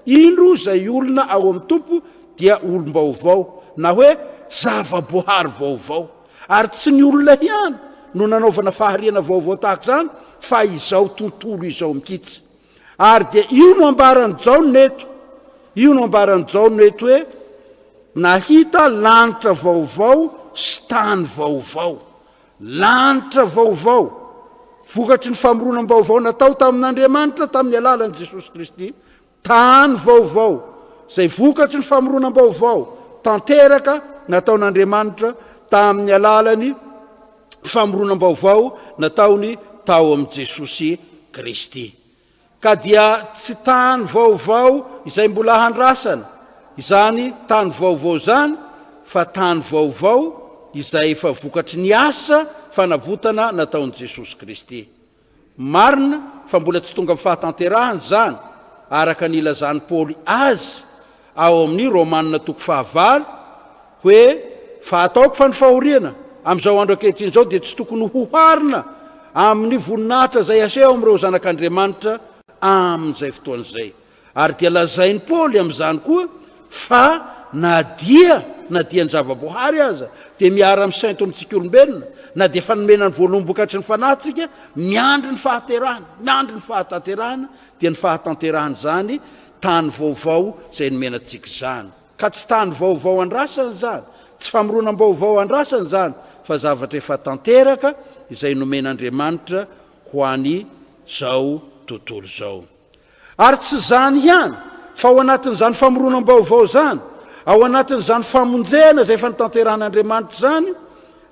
Indro izay olona ao amin'ny Tompo dia olom-baovao, na hoe zava-boahary vaovao. Ary tsy ny olona ihany no nanaovana fahariana vaovao tahaka izany, fa izao tontolo izao mihitsy. Ary dia io no ambaran'i Jaona eto, io no ambaran'i Jaona eto hoe, nahita lanitra vaovao sy tany vaovao. Lanitra vaovao, vokatry ny famoronam-baovao natao tamin'Andriamanitra tamin'ny alalan'i Jesosy Kristy. Tany vaovao, izay vokatry ny famoronam-baovao tanteraka nataon'Andriamanitra tamin'ny alalan'ny famoronam-baovao nataony tao amin'i Jesosy Kristy. Ka dia tsy tany vaovao izay mbola handrasana izany tany vaovao izany fa tany vaovao izay efa vokatry ny asa fanavotana nataon'i Jesosy Kristy. Marina fa mbola tsy tonga amin'ny fahatanterahany izany, araka ny ilazan'i Paoly azy ao amin'ny Romana toko fahavalo, hoe, Fa ataoko fa ny fahoriana amin'izao andro ankehitriny izao dia tsy tokony hoharina amin'ny voninahitra izay haseho amin'ireo zanak'Andriamanitra amin'izay fotoana izay. Ary dia lazain'i Paoly amin'izany koa fa na dia na dia ny zava-boahary aza dia miara-misento amintsika olombelona, na dia efa nomena ny voaloham-bokatry ny fanahy tsika, miandry ny fahaterahana, miandry ny fahatanterahana, dia ny fahatanterahana izany tany vaovao izay nomena antsika izany. Ka tsy tany vaovao andrasana izany, tsy famoronam-baovao andrasana izany, fa zavatra efa tanteraka izay nomen'Andriamanitra ho an'izao tontolo izao. Ary tsy izany ihany, fa ao anatin'izany famoronam-baovao izany, ao anatin'izany famonjena izay efa notanterahan'Andriamanitra izany,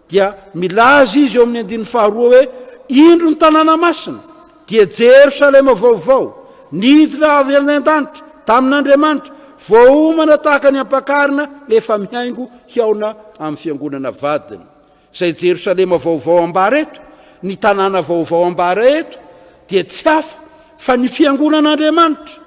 dia milaza izy eo amin'ny andininy faharoa hoe, Indro ny tanàna masina, dia Jerosalema vaovao, nidina avy any an-danitra, tamin'Andriamanitra, voaomana tahaka ny ampakarina efa mihaingo hihaona amin'ny fiangonana vadiny. Izay Jerosalema vaovao ambara eto, ny tanàna vaovao ambara eto, dia tsy hafa fa ny fiangonan'Andriamanitra.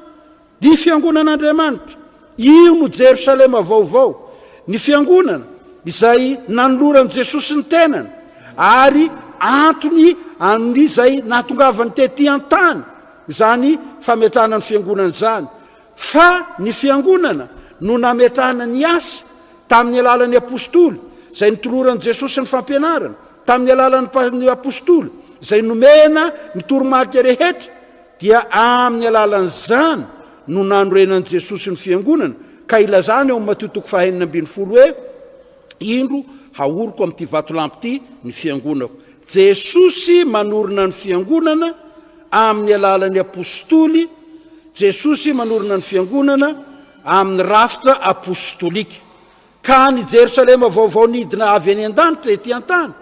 Ny fiangonan'Andriamanitra. Io no Jerosalema vaovao. Ny fiangonana izay nanoloran'i Jesosy ny tenany ary antony amin'izay nahatongavany tety an-tany izany fametrahana ny fiangonana izany. Fa ny fiangonana no nametrahana ny asa tamin'ny alalan'ny apostoly izay nitoloran'i Jesosy ny fampianarana, tamin'ny alalan'ny apostoly izay nomena ny toromarika rehetra, dia amin'ny alalan'izany no nanorenan'i Jesosy ny fiangonana, ka ilazany ao amin'ny Matio toko faha 16 hoe, Indro haoriko amin'ity vatolampy ity ny fiangonako. Jesosy manorina ny fiangonana amin'ny alalan'ny apostoly, Jesosy manorina ny fiangonana amin'ny rafitra apostolika. Ka ny Jerosalema vaovao nidina avy any an-danitra ety an-tany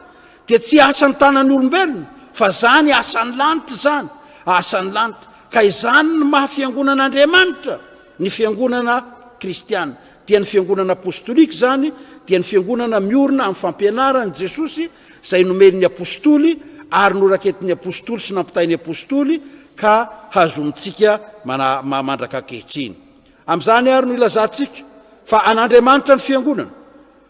dia tsy asan'ny tanan'ny olombelona fa zany asan'ny lanitra izany, asan'ny lanitra. Ka izany ny maha fiangonan'Andriamanitra ny fiangonana kristiana. Dia ny fiangonana apostolika izany dia ny fiangonana miorina amin'ny fampianaran'i Jesosy izay nomen'ny apostoly ary noraketin'ny apostoly sy nampitain'ny apostoly ka hazomintsika mandraka ankehitriny. Amin'izany àry no ilazantsika fa an'Andriamanitra ny Fiangonana,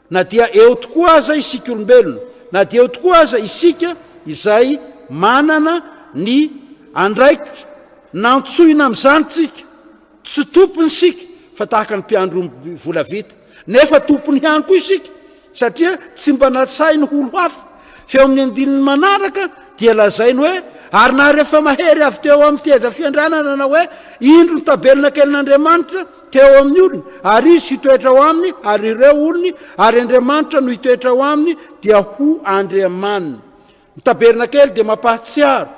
na dia eo tokoa aza isika olombelona, na dia eo tokoa aza isika izay manana ny andraikitra nantsoina amin'izany tsika. Tsy tompony isika fa tahaka ny mpiandry omby volavita, nefa tompony ihany koa isika satria tsy mba natsainy ho olo hafa. Fa eo amin'ny andininy manaraka dia lazainy hoe, Ary na rehefa mahery avy teo amin'ny teza fiandrianana na hoe, Indro ny tabelonakelin'Andriamanitra teo amin'ny olony, ary Izy hitoetra ao aminy, ary ireo olony, ary Andriamanitra no hitoetra ao aminy, dia ho Andriamaniny. Ny tabernakely dia mampahatsiaro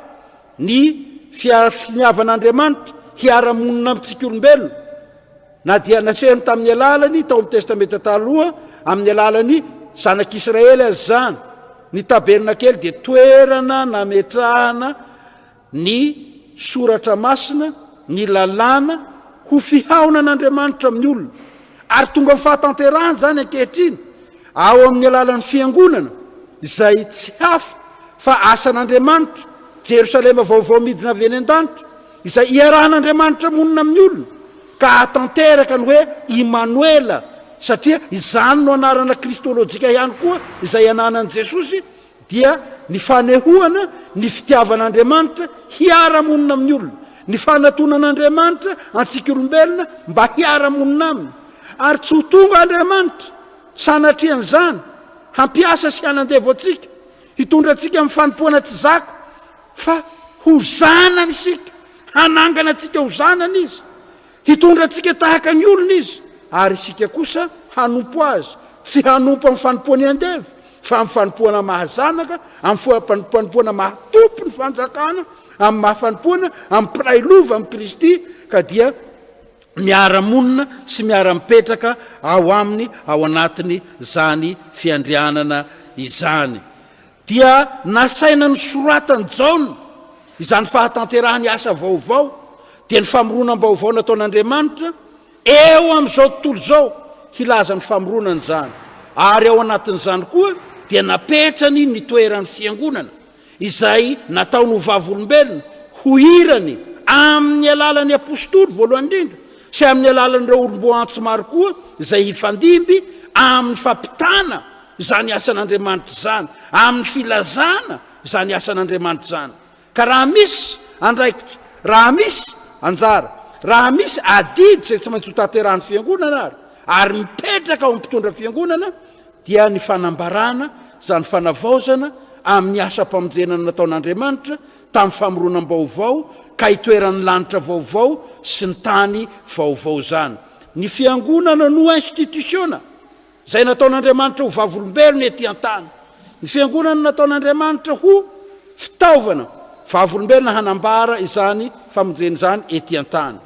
ny finiavan'Andriamanitra hiara-monina amintsika olombelona, na dia nasehony tamin'ny alalany tao amin'ny Testamenta Taloha amin'ny alalan'ny Zanak'Israely aza izany. Ny tabernakely dia toerana nametrahana ny soratra masina, ny lalàna, ho fihaonan'Andriamanitra amin'ny olona. Ary tonga amin'ny fahatanterahana izany ankehitriny, ao amin'ny alalan'ny fiangonana. Izay tsy hafa fa asan'Andriamanitra, Jerosalema vaovao midina avy any an-danitra, izay iarahan'Andriamanitra monina amin'ny olona, ka hahatanteraka ny hoe Imanoela, satria izany no anarana kristolojika ihany koa izay ananan'i Jesosy, dia ny fanehoana ny fitiavan'Andriamanitra hiara-monina amin'ny olona, ny fanatonan'Andriamanitra antsika olombelona mba hiara-monina aminy, ary tsy ho tonga Andriamanitra sanatrian'izany hampiasa sy hanandevo antsika, hitondra antsika amin'ny fanompoana tsy zaka, fa ho zanany isika, hanangana antsika ho zanany Izy, hitondra antsika tahaka ny olona Izy, ary isika kosa hanompo Azy, tsy hanompo amin'ny fanompoan'ny andevo, fa amin'ny fanompoana maha zanaka, amin'ny fanompoana maha tompo ny fanjakana, amin'ny maha fanompoana amin'ny mpiray lova amin'i Kristy, ka dia miara-monina sy miara-mipetraka ao aminy ao anatiny izany fiandrianana izany. Dia nasaina nosoratan'i Jaona izany fahatanterahan'ny asa vaovao, dia ny famoronam-baovao nataon'Andriamanitra eo amin'izao tontolo izao hilaza ny famoronana izany, ary ao anatin'izany koa dia napetrany ny toeran'ny fiangonana izay nataony ho vavolombelona, ho irany amin'ny alalan'ny apositoly voalohany indrindra sy amin'ny alalan'ireo olom-boaantso maro koa izay hifandimby amin'ny fampitana izany asan'Andriamanitra izany, amin'ny filazana izany asan'Andriamanitra izany. Ka raha misy andraikitra, raha misy anjara, raha misy adidy izay tsy maintsy hotanterahan'ny fiangonana ary, ary mipetraka ao amin'ny mpitondra fiangonana, dia ny fanambarana izany fanavaozana amin'ny asam-pamonjena nataon'Andriamanitra tamin'ny famoronam-baovao ka itoeran'ny lanitra vaovao sy ny tany vaovao izany. Ny fiangonana no institusiona izay nataon'Andriamanitra ho vavolombelona ety an-tany. Ny fiangonana nataon'Andriamanitra ho fitaovana vavolombelona hanambara izany famonjena izany ety an-tany.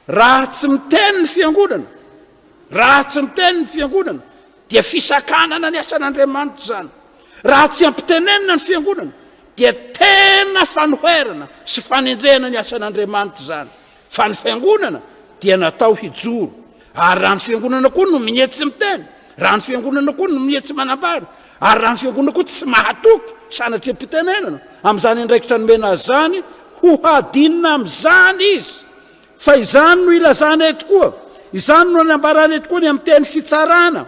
Raha tsy miteny ny fiangonana, raha tsy miteny ny fiangonana, dia fisakanana ny asan'Andriamanitra izany. Raha tsy ampitenenina ny fiangonana, dia tena fanoherana sy fanenjehana ny asan'Andriamanitra izany. Fa ny fiangonana dia natao hijoro. Ary raha ny fiangonana koa no minia tsy miteny, raha ny fiangonana koa no minia tsy manambara, ary raha ny fiangonana koa tsy mahatoky sanatria am-pitenenana amin'izany andraikitra nomena azy izany, ho hadinina amin'izany izy. Fa izany no ilazana eto koa, izany no anambarana eto koa ny amin'ny teny fitsarana,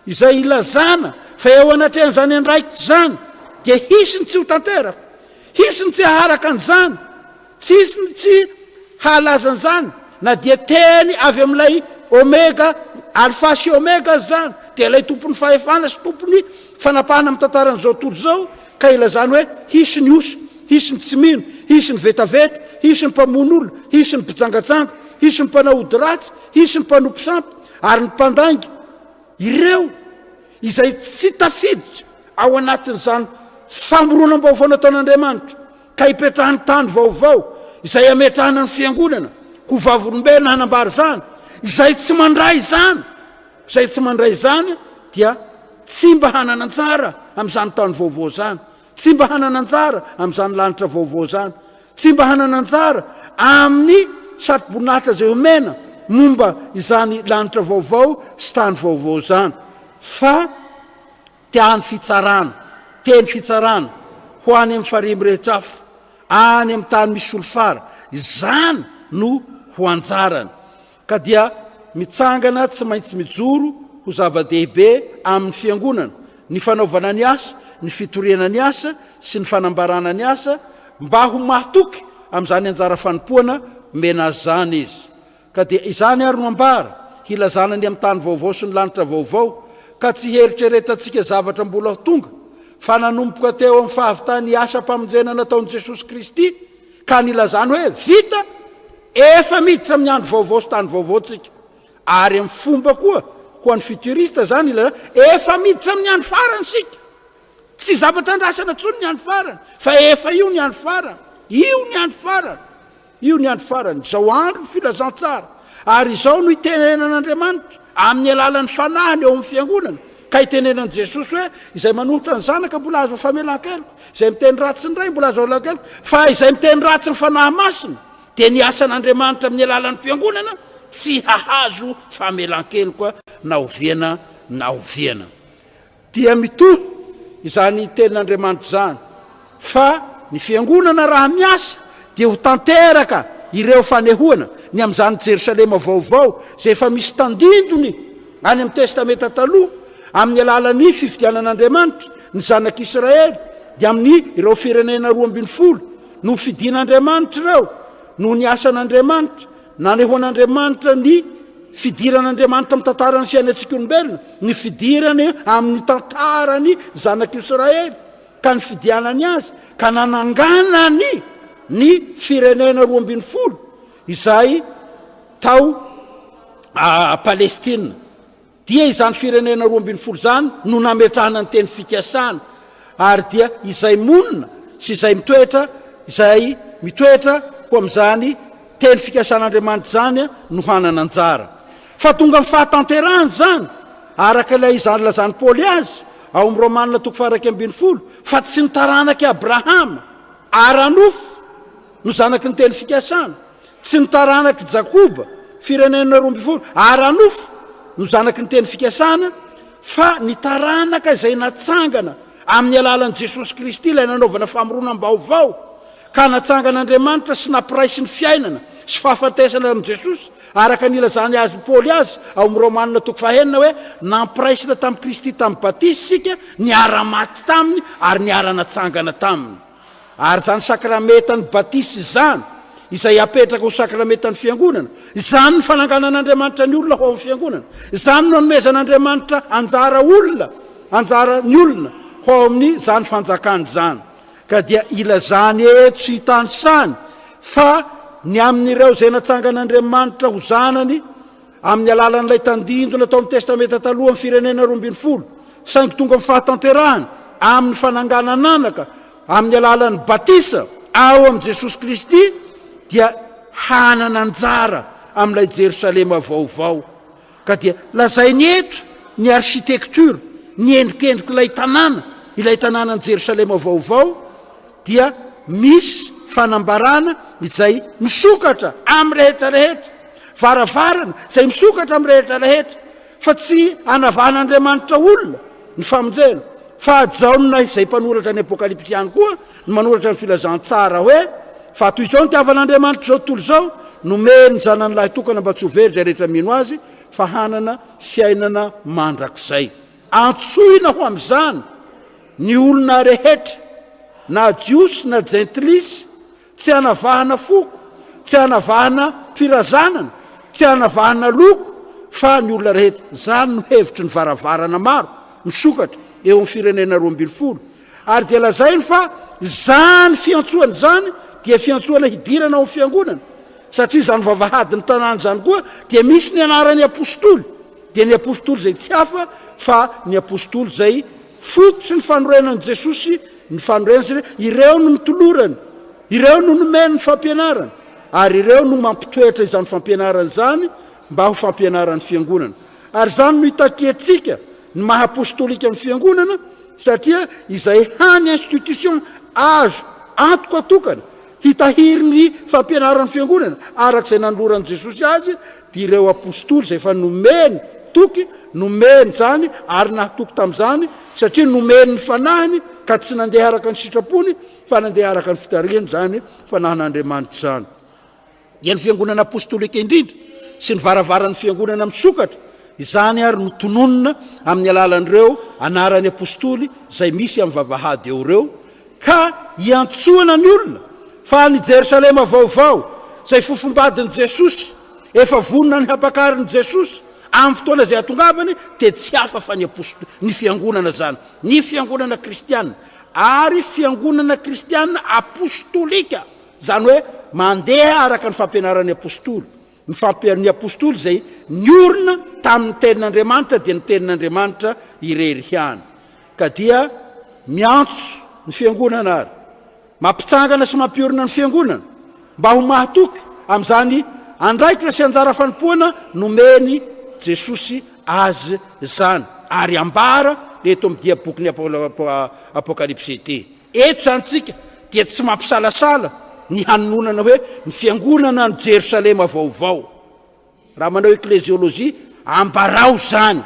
izay ilazana fa eo anatrehan'izany andraikitra izany dia hisy ny tsy ho tanteraka, hisy ny tsy haharaka an'izany, Tsy hisy ny tsy hahalaza an'izany, na dia teny avy amin'ilay Omega, Alfa sy Omega aza izany, dia ilay Tompon'ny fahefana sy Tompon'ny fanapahana amin'ny tantaran'izao tontolo izao, ka ilazany hoe hisy ny osa, hisy ny tsy mino, hisy ny vetaveta, hisy ny mpamono olona, hisy ny mpijangajanga, hisy ny mpanao ody ratsy, hisy ny mpanompo sampy, ary ny mpandainga. Ireo izay tsy tafiditra ao anatin'izany famoronam-baovao nataon'Andriamanitra, ka hipetrahan'ny tany vaovao izay hametrahana ny fiangonana ho vavolombelona hanambara izany, izay tsy mandray izany, izay tsy mandray izany dia tsy mba hanana anjara amin'izany tany vaovao izany, tsy mba hanana anjara amin'izany lanitra vaovao izany, tsy mba hanana anjara amin'ny satroboninahitra izay omena momba izany lanitra vaovao sy tany vaovao izany, fa Tany fitsarana, teny fitsarana, ho any amin'ny farihy mirehitra afo, any amin'ny tany misy solifara, izany no ho anjarany. Ka dia mitsangana tsy maintsy mijoro ho zava-dehibe amin'ny fiangonana ny fanaovana ny asa, ny fitoriana ny asa sy ny fanambarana ny asa mba ho mahatoky amin'izany anjara fanompoana omena azy izany izy. Ka dia izany ary no ambara, hilazana ny amin'ny tany vaovao sy ny lanitra vaovao, ka tsy hieritreretantsika zavatra mbola ho tonga, fa nanomboka teo amin'ny fahavitan'ny asam-pamonjena nataon'i Jesosy Kristy, ka nilazany hoe, Vita! Efa miditra amin'ny andro vaovao sy tany vaovao tsika. Ary amin'ny fomba koa, ho an'ny futuriste izany, ilazana, efa miditra amin'ny andro farany isika. Tsy zavatra andrasana intsony ny andro farany, fa efa io ny andro farany. Io ny andro farany. Io ny andro farany, izao andro ny filazantsara, ary izao no itenenan'Andriamanitra amin'ny alalan'ny Fanahiny eo amin'ny fiangonana, ka itenenan'i Jesosy hoe, izay manolotra ny Zanaka mbola azo famelan-keloka, izay miteny ratsy ny Ray mbola azo famelan-keloka, fa izay miteny ratsy ny Fanahy Masina, dia ny asan'Andriamanitra amin'ny alalan'ny fiangonana tsy hahazo famelan-keloka na oviana na oviana. Dia mitohy. izany tenin'Andriamanitra izany fa ny fiangonana raha miasa dia ho tanteraka ireo fanehoana ny amin'izany Jerosalema vaovao izay efa misy tandindony any amin'ny Testamenta Taloha amin'ny alalan'ny fifidianan'Andriamanitra ny zanak'Israely dia amin'ny ireo firenena 12 no fidin'Andriamanitra ireo noho ny asan'Andriamanitra Nanehoan'Andriamanitra ny fidiran'Andriamanitra amin'ny tantaran'ny fiainantsika olombelona, ny fidirany amin'ny tantaran'ny zanak'Israely, ka ny fidianany azy, ka nananganany ny firenena 12 izay tao Palestina. Dia izany firenena 12 izany no nametrahana ny teny fikasana, ary dia izay monina sy izay mitoetra, izay mitoetra ho amin'izany teny fikasan'Andriamanitra izany no hanana anjara. Fa tonga amin'ny fahatanterahany izany, araka ilay izany lazan'i Paoly azy ao amin'ny Romana toko faha-11, fa tsy ny taranak'i Abrahama ara-nofo no zanaky ny teny fikasana, Tsy ny taranak'i Jakoba, firenena 12, ara-nofo no zanaky ny teny fikasana, fa ny taranaka izay natsangana amin'ny alalan'i Jesosy Kristy, ilay nanaovana famoronam-baovao, ka natsangan'Andriamanitra sy nampiraisiny fiainana sy fahafatesana amin'i Jesosy, araka ny ilazan'i azy Paoly azy ao amin'ny Romanina toko fahenina hoe, nampiraisina tamin'i Kristy tamin'ny batisa isika, niara-maty taminy ary niara-natsangana taminy. Ary izany sakramentan'ny batisa izany, izay apetraka ho sakramentan'ny Fiangonana, izany no fananganan'Andriamanitra ny olona ho ao amin'ny Fiangonana, izany no anomezan'Andriamanitra anjara olona, anjara ny olona ho ao amin'izany fanjakany izany. Ka dia ilazany eto sy itanisany fa ny amin'ireo izay natsangan'Andriamanitra ho zanany, amin'ny alalan'ilay tandindona tao amin'ny Testamenta Taloha amin'ny firenena 12, saingy tonga amin'ny fahatanterahany amin'ny fananganan'anaka amin'ny alalan'ny batisa ao amin'i Jesosy Kristy, dia hanana anjara amin'ilay Jerosalema vaovao. Ka dia lazainy eto ny architecture, ny endrikendrik'ilay tanàna, ilay tanànan'i Jerosalema vaovao, dia misy fanambarana izay misokatra amin'ny rehetra rehetra, varavarana izay misokatra amin'ny rehetra rehetra, fa tsy anavahan'Andriamanitra olona ny famonjena, fa Jaona izay mpanoratra ny Apokalypsy ihany koa no manoratra ny filazantsara hoe, fa toy izao nitiavan'Andriamanitra izao tontolo izao, nomeny ny Zanany lahitokana mba tsy ho very izay rehetra mino Azy, fa hanana fiainana mandrakizay. Antsoina ho amin'izany ny olona rehetra, na Jiosy na Jentilisa, tsy anavahana foko, tsy anavahana firazanana, tsy anavahana loko, fa ny olona rehetra. Izany no hevitry ny varavarana maro misokatra eo amin'ny firenena 12. Ary dia lazainy fa izany fiantsoana izany dia fiantsoana hidirana ao amin'ny fiangonana, satria izany vavahadin'ny tanàna izany koa dia misy ny anaran'ny apostoly. dia ny apostoly izay tsy hafa fa ny apostoly izay fototry ny fanorenan'i Jesosy, ny fanorenana satria ireo no nitolorany, ireo no nomeny ny fampianarana, ary ireo no mampitoetra izany fampianarana izany mba ho fampianaran'ny fiangonana. Ary izany no itakiantsika ny maha apostolika ny fiangonana satria izay hany institution azo antoka tokana hitahiry ny fampianaran'ny fiangonana araka izay nanoloran'i Jesosy azy dia ireo apostoly izay efa nomeny toky, nomeny izany ary nahatoky tamin'izany satria nomeny ny fanahiny ka tsy nandeha araka ny sitrapony fa nandeha araka ny fitarihany izany fanahin'Andriamanitra izany. Dia ny fiangonana apostolika indrindra sy ny varavaran'ny fiangonana misokatra izany ary no tononina amin'ny alalan'ireo anaran'ny apostoly izay misy amin'ny vavahady eo ireo ka iantsoana ny olona fa any Jerosalema vaovao izay fofombadin'i Jesosy efa vonona ny hampakarin'i Jesosy amin'ny fotoana izay hatongavany dia tsy hafa fa ny apostoly, ny fiangonana izany, ny fiangonana kristiana ary fiangonana kristiana apostolika, izany hoe mandeha araka ny fampianaran'ny apostoly. Ny fampian ny apostoly izay niorina tamin'ny tenin'Andriamanitra dia ny tenin'Andriamanitra irery ihany. Ka dia miantso ny fiangonana ary mampitsangana sy mampiorina ny fiangonana mba ho mahatoky amin'izany andraikitra sy anjara fanompoana nomeny Jesosy azy izany ary ambara eto amin'ny dia bokin'ny Apokalypsy ity. Eto izany tsika dia tsy mampisalasala ny hanononana hoe ny fiangonana any Jerosalema vaovao. Raha manao ecclésiologie, ambarao izany.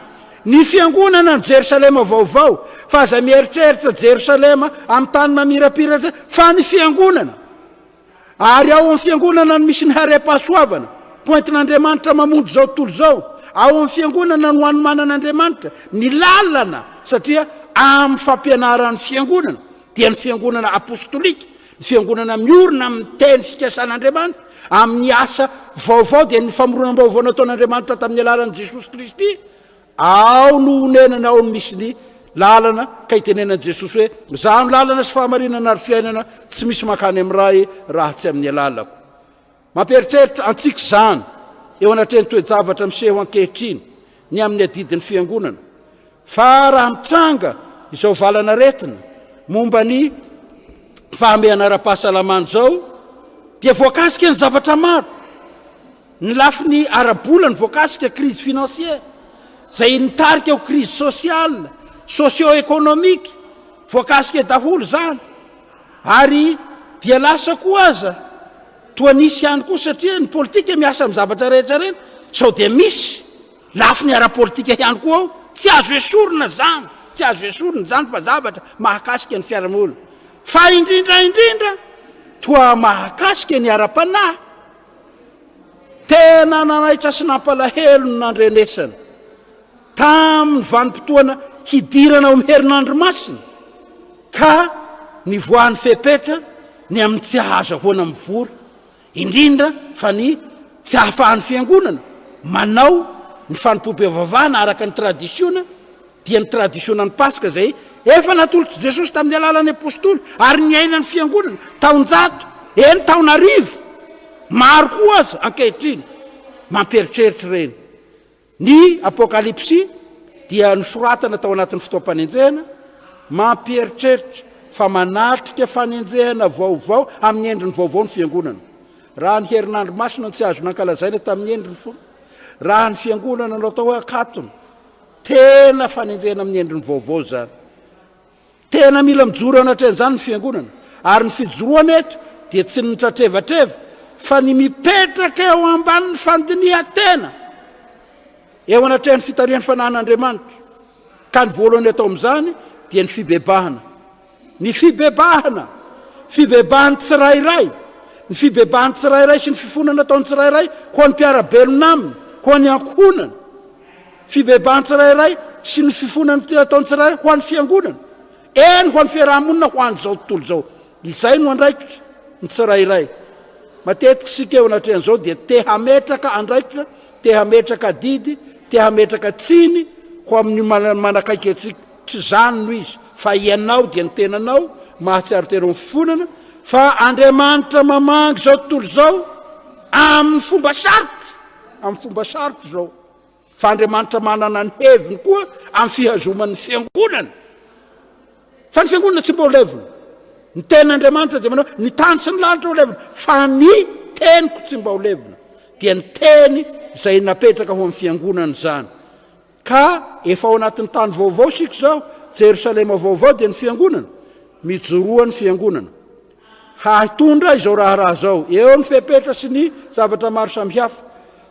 Ny fiangonana no Jerosalema vaovao, fa aza mieritreritra Jerosalema amin'ny tany mamirapiratra, fa ny fiangonana. Ary ao amin'ny fiangonana no misy ny harem-pahasoavana, hoentin'Andriamanitra mamonjy izao tontolo izao. Ao amin'ny fiangonana no anomanan'Andriamanitra ny lalana, satria amin'ny fampianaran'ny fiangonana, dia ny fiangonana apostolika, ny fiangonana miorina amin'ny teny fikasan'Andriamanitra, amin'ny asa vaovao, dia ny famoronam-baovao nataon'Andriamanitra tamin'ny alalan'i Jesosy Kristy. Ao no onenana, ao no misy ny lalana, ka itenenan'i Jesosy hoe, Izaho no lalana sy fahamarinana ary fiainana, tsy misy mankany amin'ny Ray raha tsy amin'ny alalako. Mampieritreritra antsika izany eo anatrehan'ny toe-javatra miseho ankehitriny ny amin'ny adidin'ny Fiangonana. Fa raha mitranga izao valan'aretina momba ny fahamehana ara-pahasalamana izao dia voakasika ny zavatra maro. Ny lafiny ara-bola no voakasika, crise financière, izay nitarika ho crise sociale, socio-économique, voakasika daholo izany. Ary dia lasa koa aza toa nisy ihany koa satria ny politika miasa amin'ny zavatra rehetra ireny, sao dia misy lafiny ara-politika ihany koa ao, tsy azo esorina izany, tsy azo esorina izany fa zavatra mahakasika ny fiarahamonina. Fa indrindra indrindra toa mahakasika ny ara-panahy. Tena nanaitra sy nampalahelo ny nandrenesana tamin'ny vanim-potoana hidirana ao amin'ny herinandro masina ka nivoahan'ny fepetra ny amin'ny tsy ahazahoana mivory, indrindra fa ny tsy ahafahan'ny fiangonana manao ny fanompoam-pivavahana araka ny tradisiona dia ny tradisionan'ny Paska izay efa natolotr'i Jesosy tamin'ny alalan'ny apostoly ary niainan'ny fiangonana taonjato, eny taonarivo maro koa aza ankehitriny. Mampieritreritra ireny. Ny Apokalypsy dia nosoratana tao anatin'ny fotoam-panenjehana, mampieritreritra fa manatrika fanenjehana vaovao amin'ny endriny vaovao ny fiangonana. Raha ny herinandro masina no tsy azo nankalazaina tamin'ny endriny foana, raha ny fiangonana no atao hoe akatona, Tena fanenjehana amin'ny endriny vaovao izany. Tena mila mijoro eo anatrehan'izany ny fiangonana. Ary ny fijoroana eto dia tsy ny mitratrevatreva fa ny mipetraka eo ambanin'ny fandinihan-tena eo anatrehan'ny fitarihan'ny fanahin'Andriamanitra. Ka ny voalohany atao amin'izany dia ny fibebahana. Ny fibebahana, fibebahan'ny tsirairay, ny fibebahan'ny tsirairay sy ny fifonana ataon'ny tsirairay ho an'ny mpiara-belona aminy, ho an'ny ankohonany. Fibebahan'ny tsirairay sy ny fifonana ataon'ny tsirairay ho an'ny fiangonana, eny ho an'ny fiaraha-monina, ho an'izao tontolo izao. Izay no andraikitra ny tsirairay. Matetika isika eo anatrehan'izao dia te hametraka andraikitra, te hametraka adidy, te hametraka tsiny ho amin'ny manakaiky antsika. Tsy izany no izy, fa ianao dia ny tenanao mahatsiaro tena ho fifonana, fa Andriamanitra mamangy izao tontolo izao amin'ny fomba sarotra, amin'ny fomba sarotra izao. Fa Andriamanitra manana ny heviny koa amin'ny fihazoman'ny fiangonana. Fa ny fiangonana tsy mba ho levona. Ny tenin'Andriamanitra dia manao ny tany sy ny lanitra ho levona, fa ny teniko tsy mba ho levona. Dia ny teny izay napetraka ho amin'ny fiangonana izany. Ka efa ao anatin'ny tany vaovao isika izao, Jerosalema vaovao dia ny fiangonana. Mijoroa ny fiangonana. Hahitondra izao raharaha izao. Eo ny fepetra sy ny zavatra maro samihafa.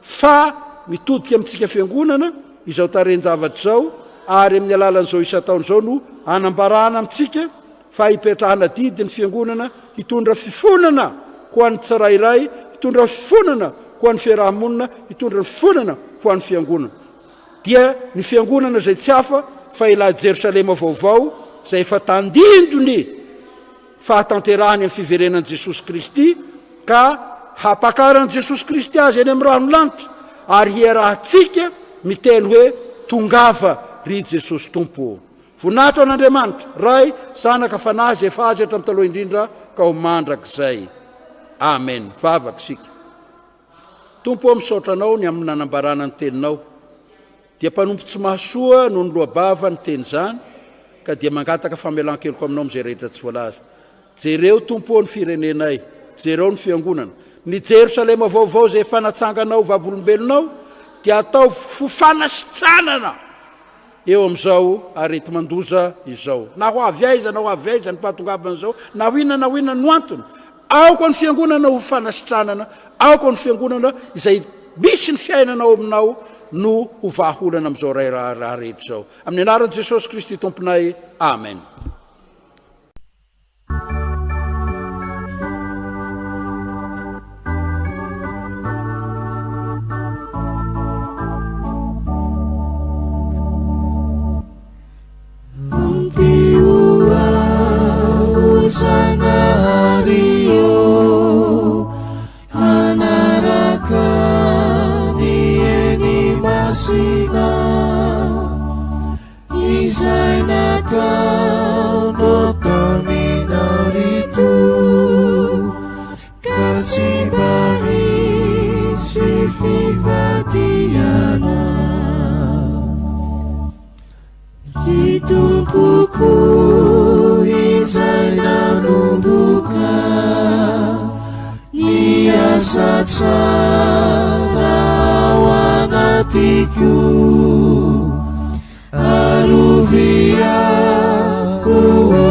Fa mitodika amintsika fiangonana izao tarehin-javatra izao ary amin'ny alalan'izao isan-taona izao no anambarana amintsika fa hipetrahana didy ny fiangonana hitondra fifonana ho an'ny tsirairay, hitondra fifonana ho an'ny fiaraha-monina, hitondra fifonana ho an'ny fiangonana. Dia ny fiangonana izay tsy hafa fa ilay Jerosalema vaovao izay efa tandindony fahatanterahany amin'ny fiverenan'i Jesosy Kristy ka hampakaran'i Jesosy Kristy azy eny amin'ny rano lanitra ary hiarahantsika miteny hoe tongava ry Jesosy Tompo ô. Voninahitra ho an'Andriamanitra, Ray, Zanaka, Fanahy izay efa azy hatramin'ny taloha indrindra ka ho mandrakizay. Amen. Vavaka isika. Tompo ô, misaotra Anao ny amin'ny nanambarana ny Teninao. Dia mpanompo tsy mahasoa noho ny loa-bava niteny izany, ka dia mangataka famelan-keloka Aminao amin'izay rehetra tsy voalaza. Jereo, Tompo ô, ny firenenay, jereo ny Fiangonana. Ny Jerosalema vaovao izay efa natsanganao vavolombelonao dia ataovy ho fanasitranana eo amin'izao areti-mandoza izao. Na ho avy aiza na ho avy aiza ny fahatongavan'izao, na ho inona na ho inona no antony, aoka ny fiangonana ho fanasitranana, aoka ny fiangonana izay misy ny fiainana ao aminao. no ho vahaolana amin'izao raharaha rehetra izao. Amin'ny anaran'i Jesosy Kristy Tomponay, Amen. Izay nataonao taminao ry Tompo, ka tsy mba hisy fivadihana. Ry Tompoko izay nanomboka ny asa tsara ao anatiko. Arovy aho.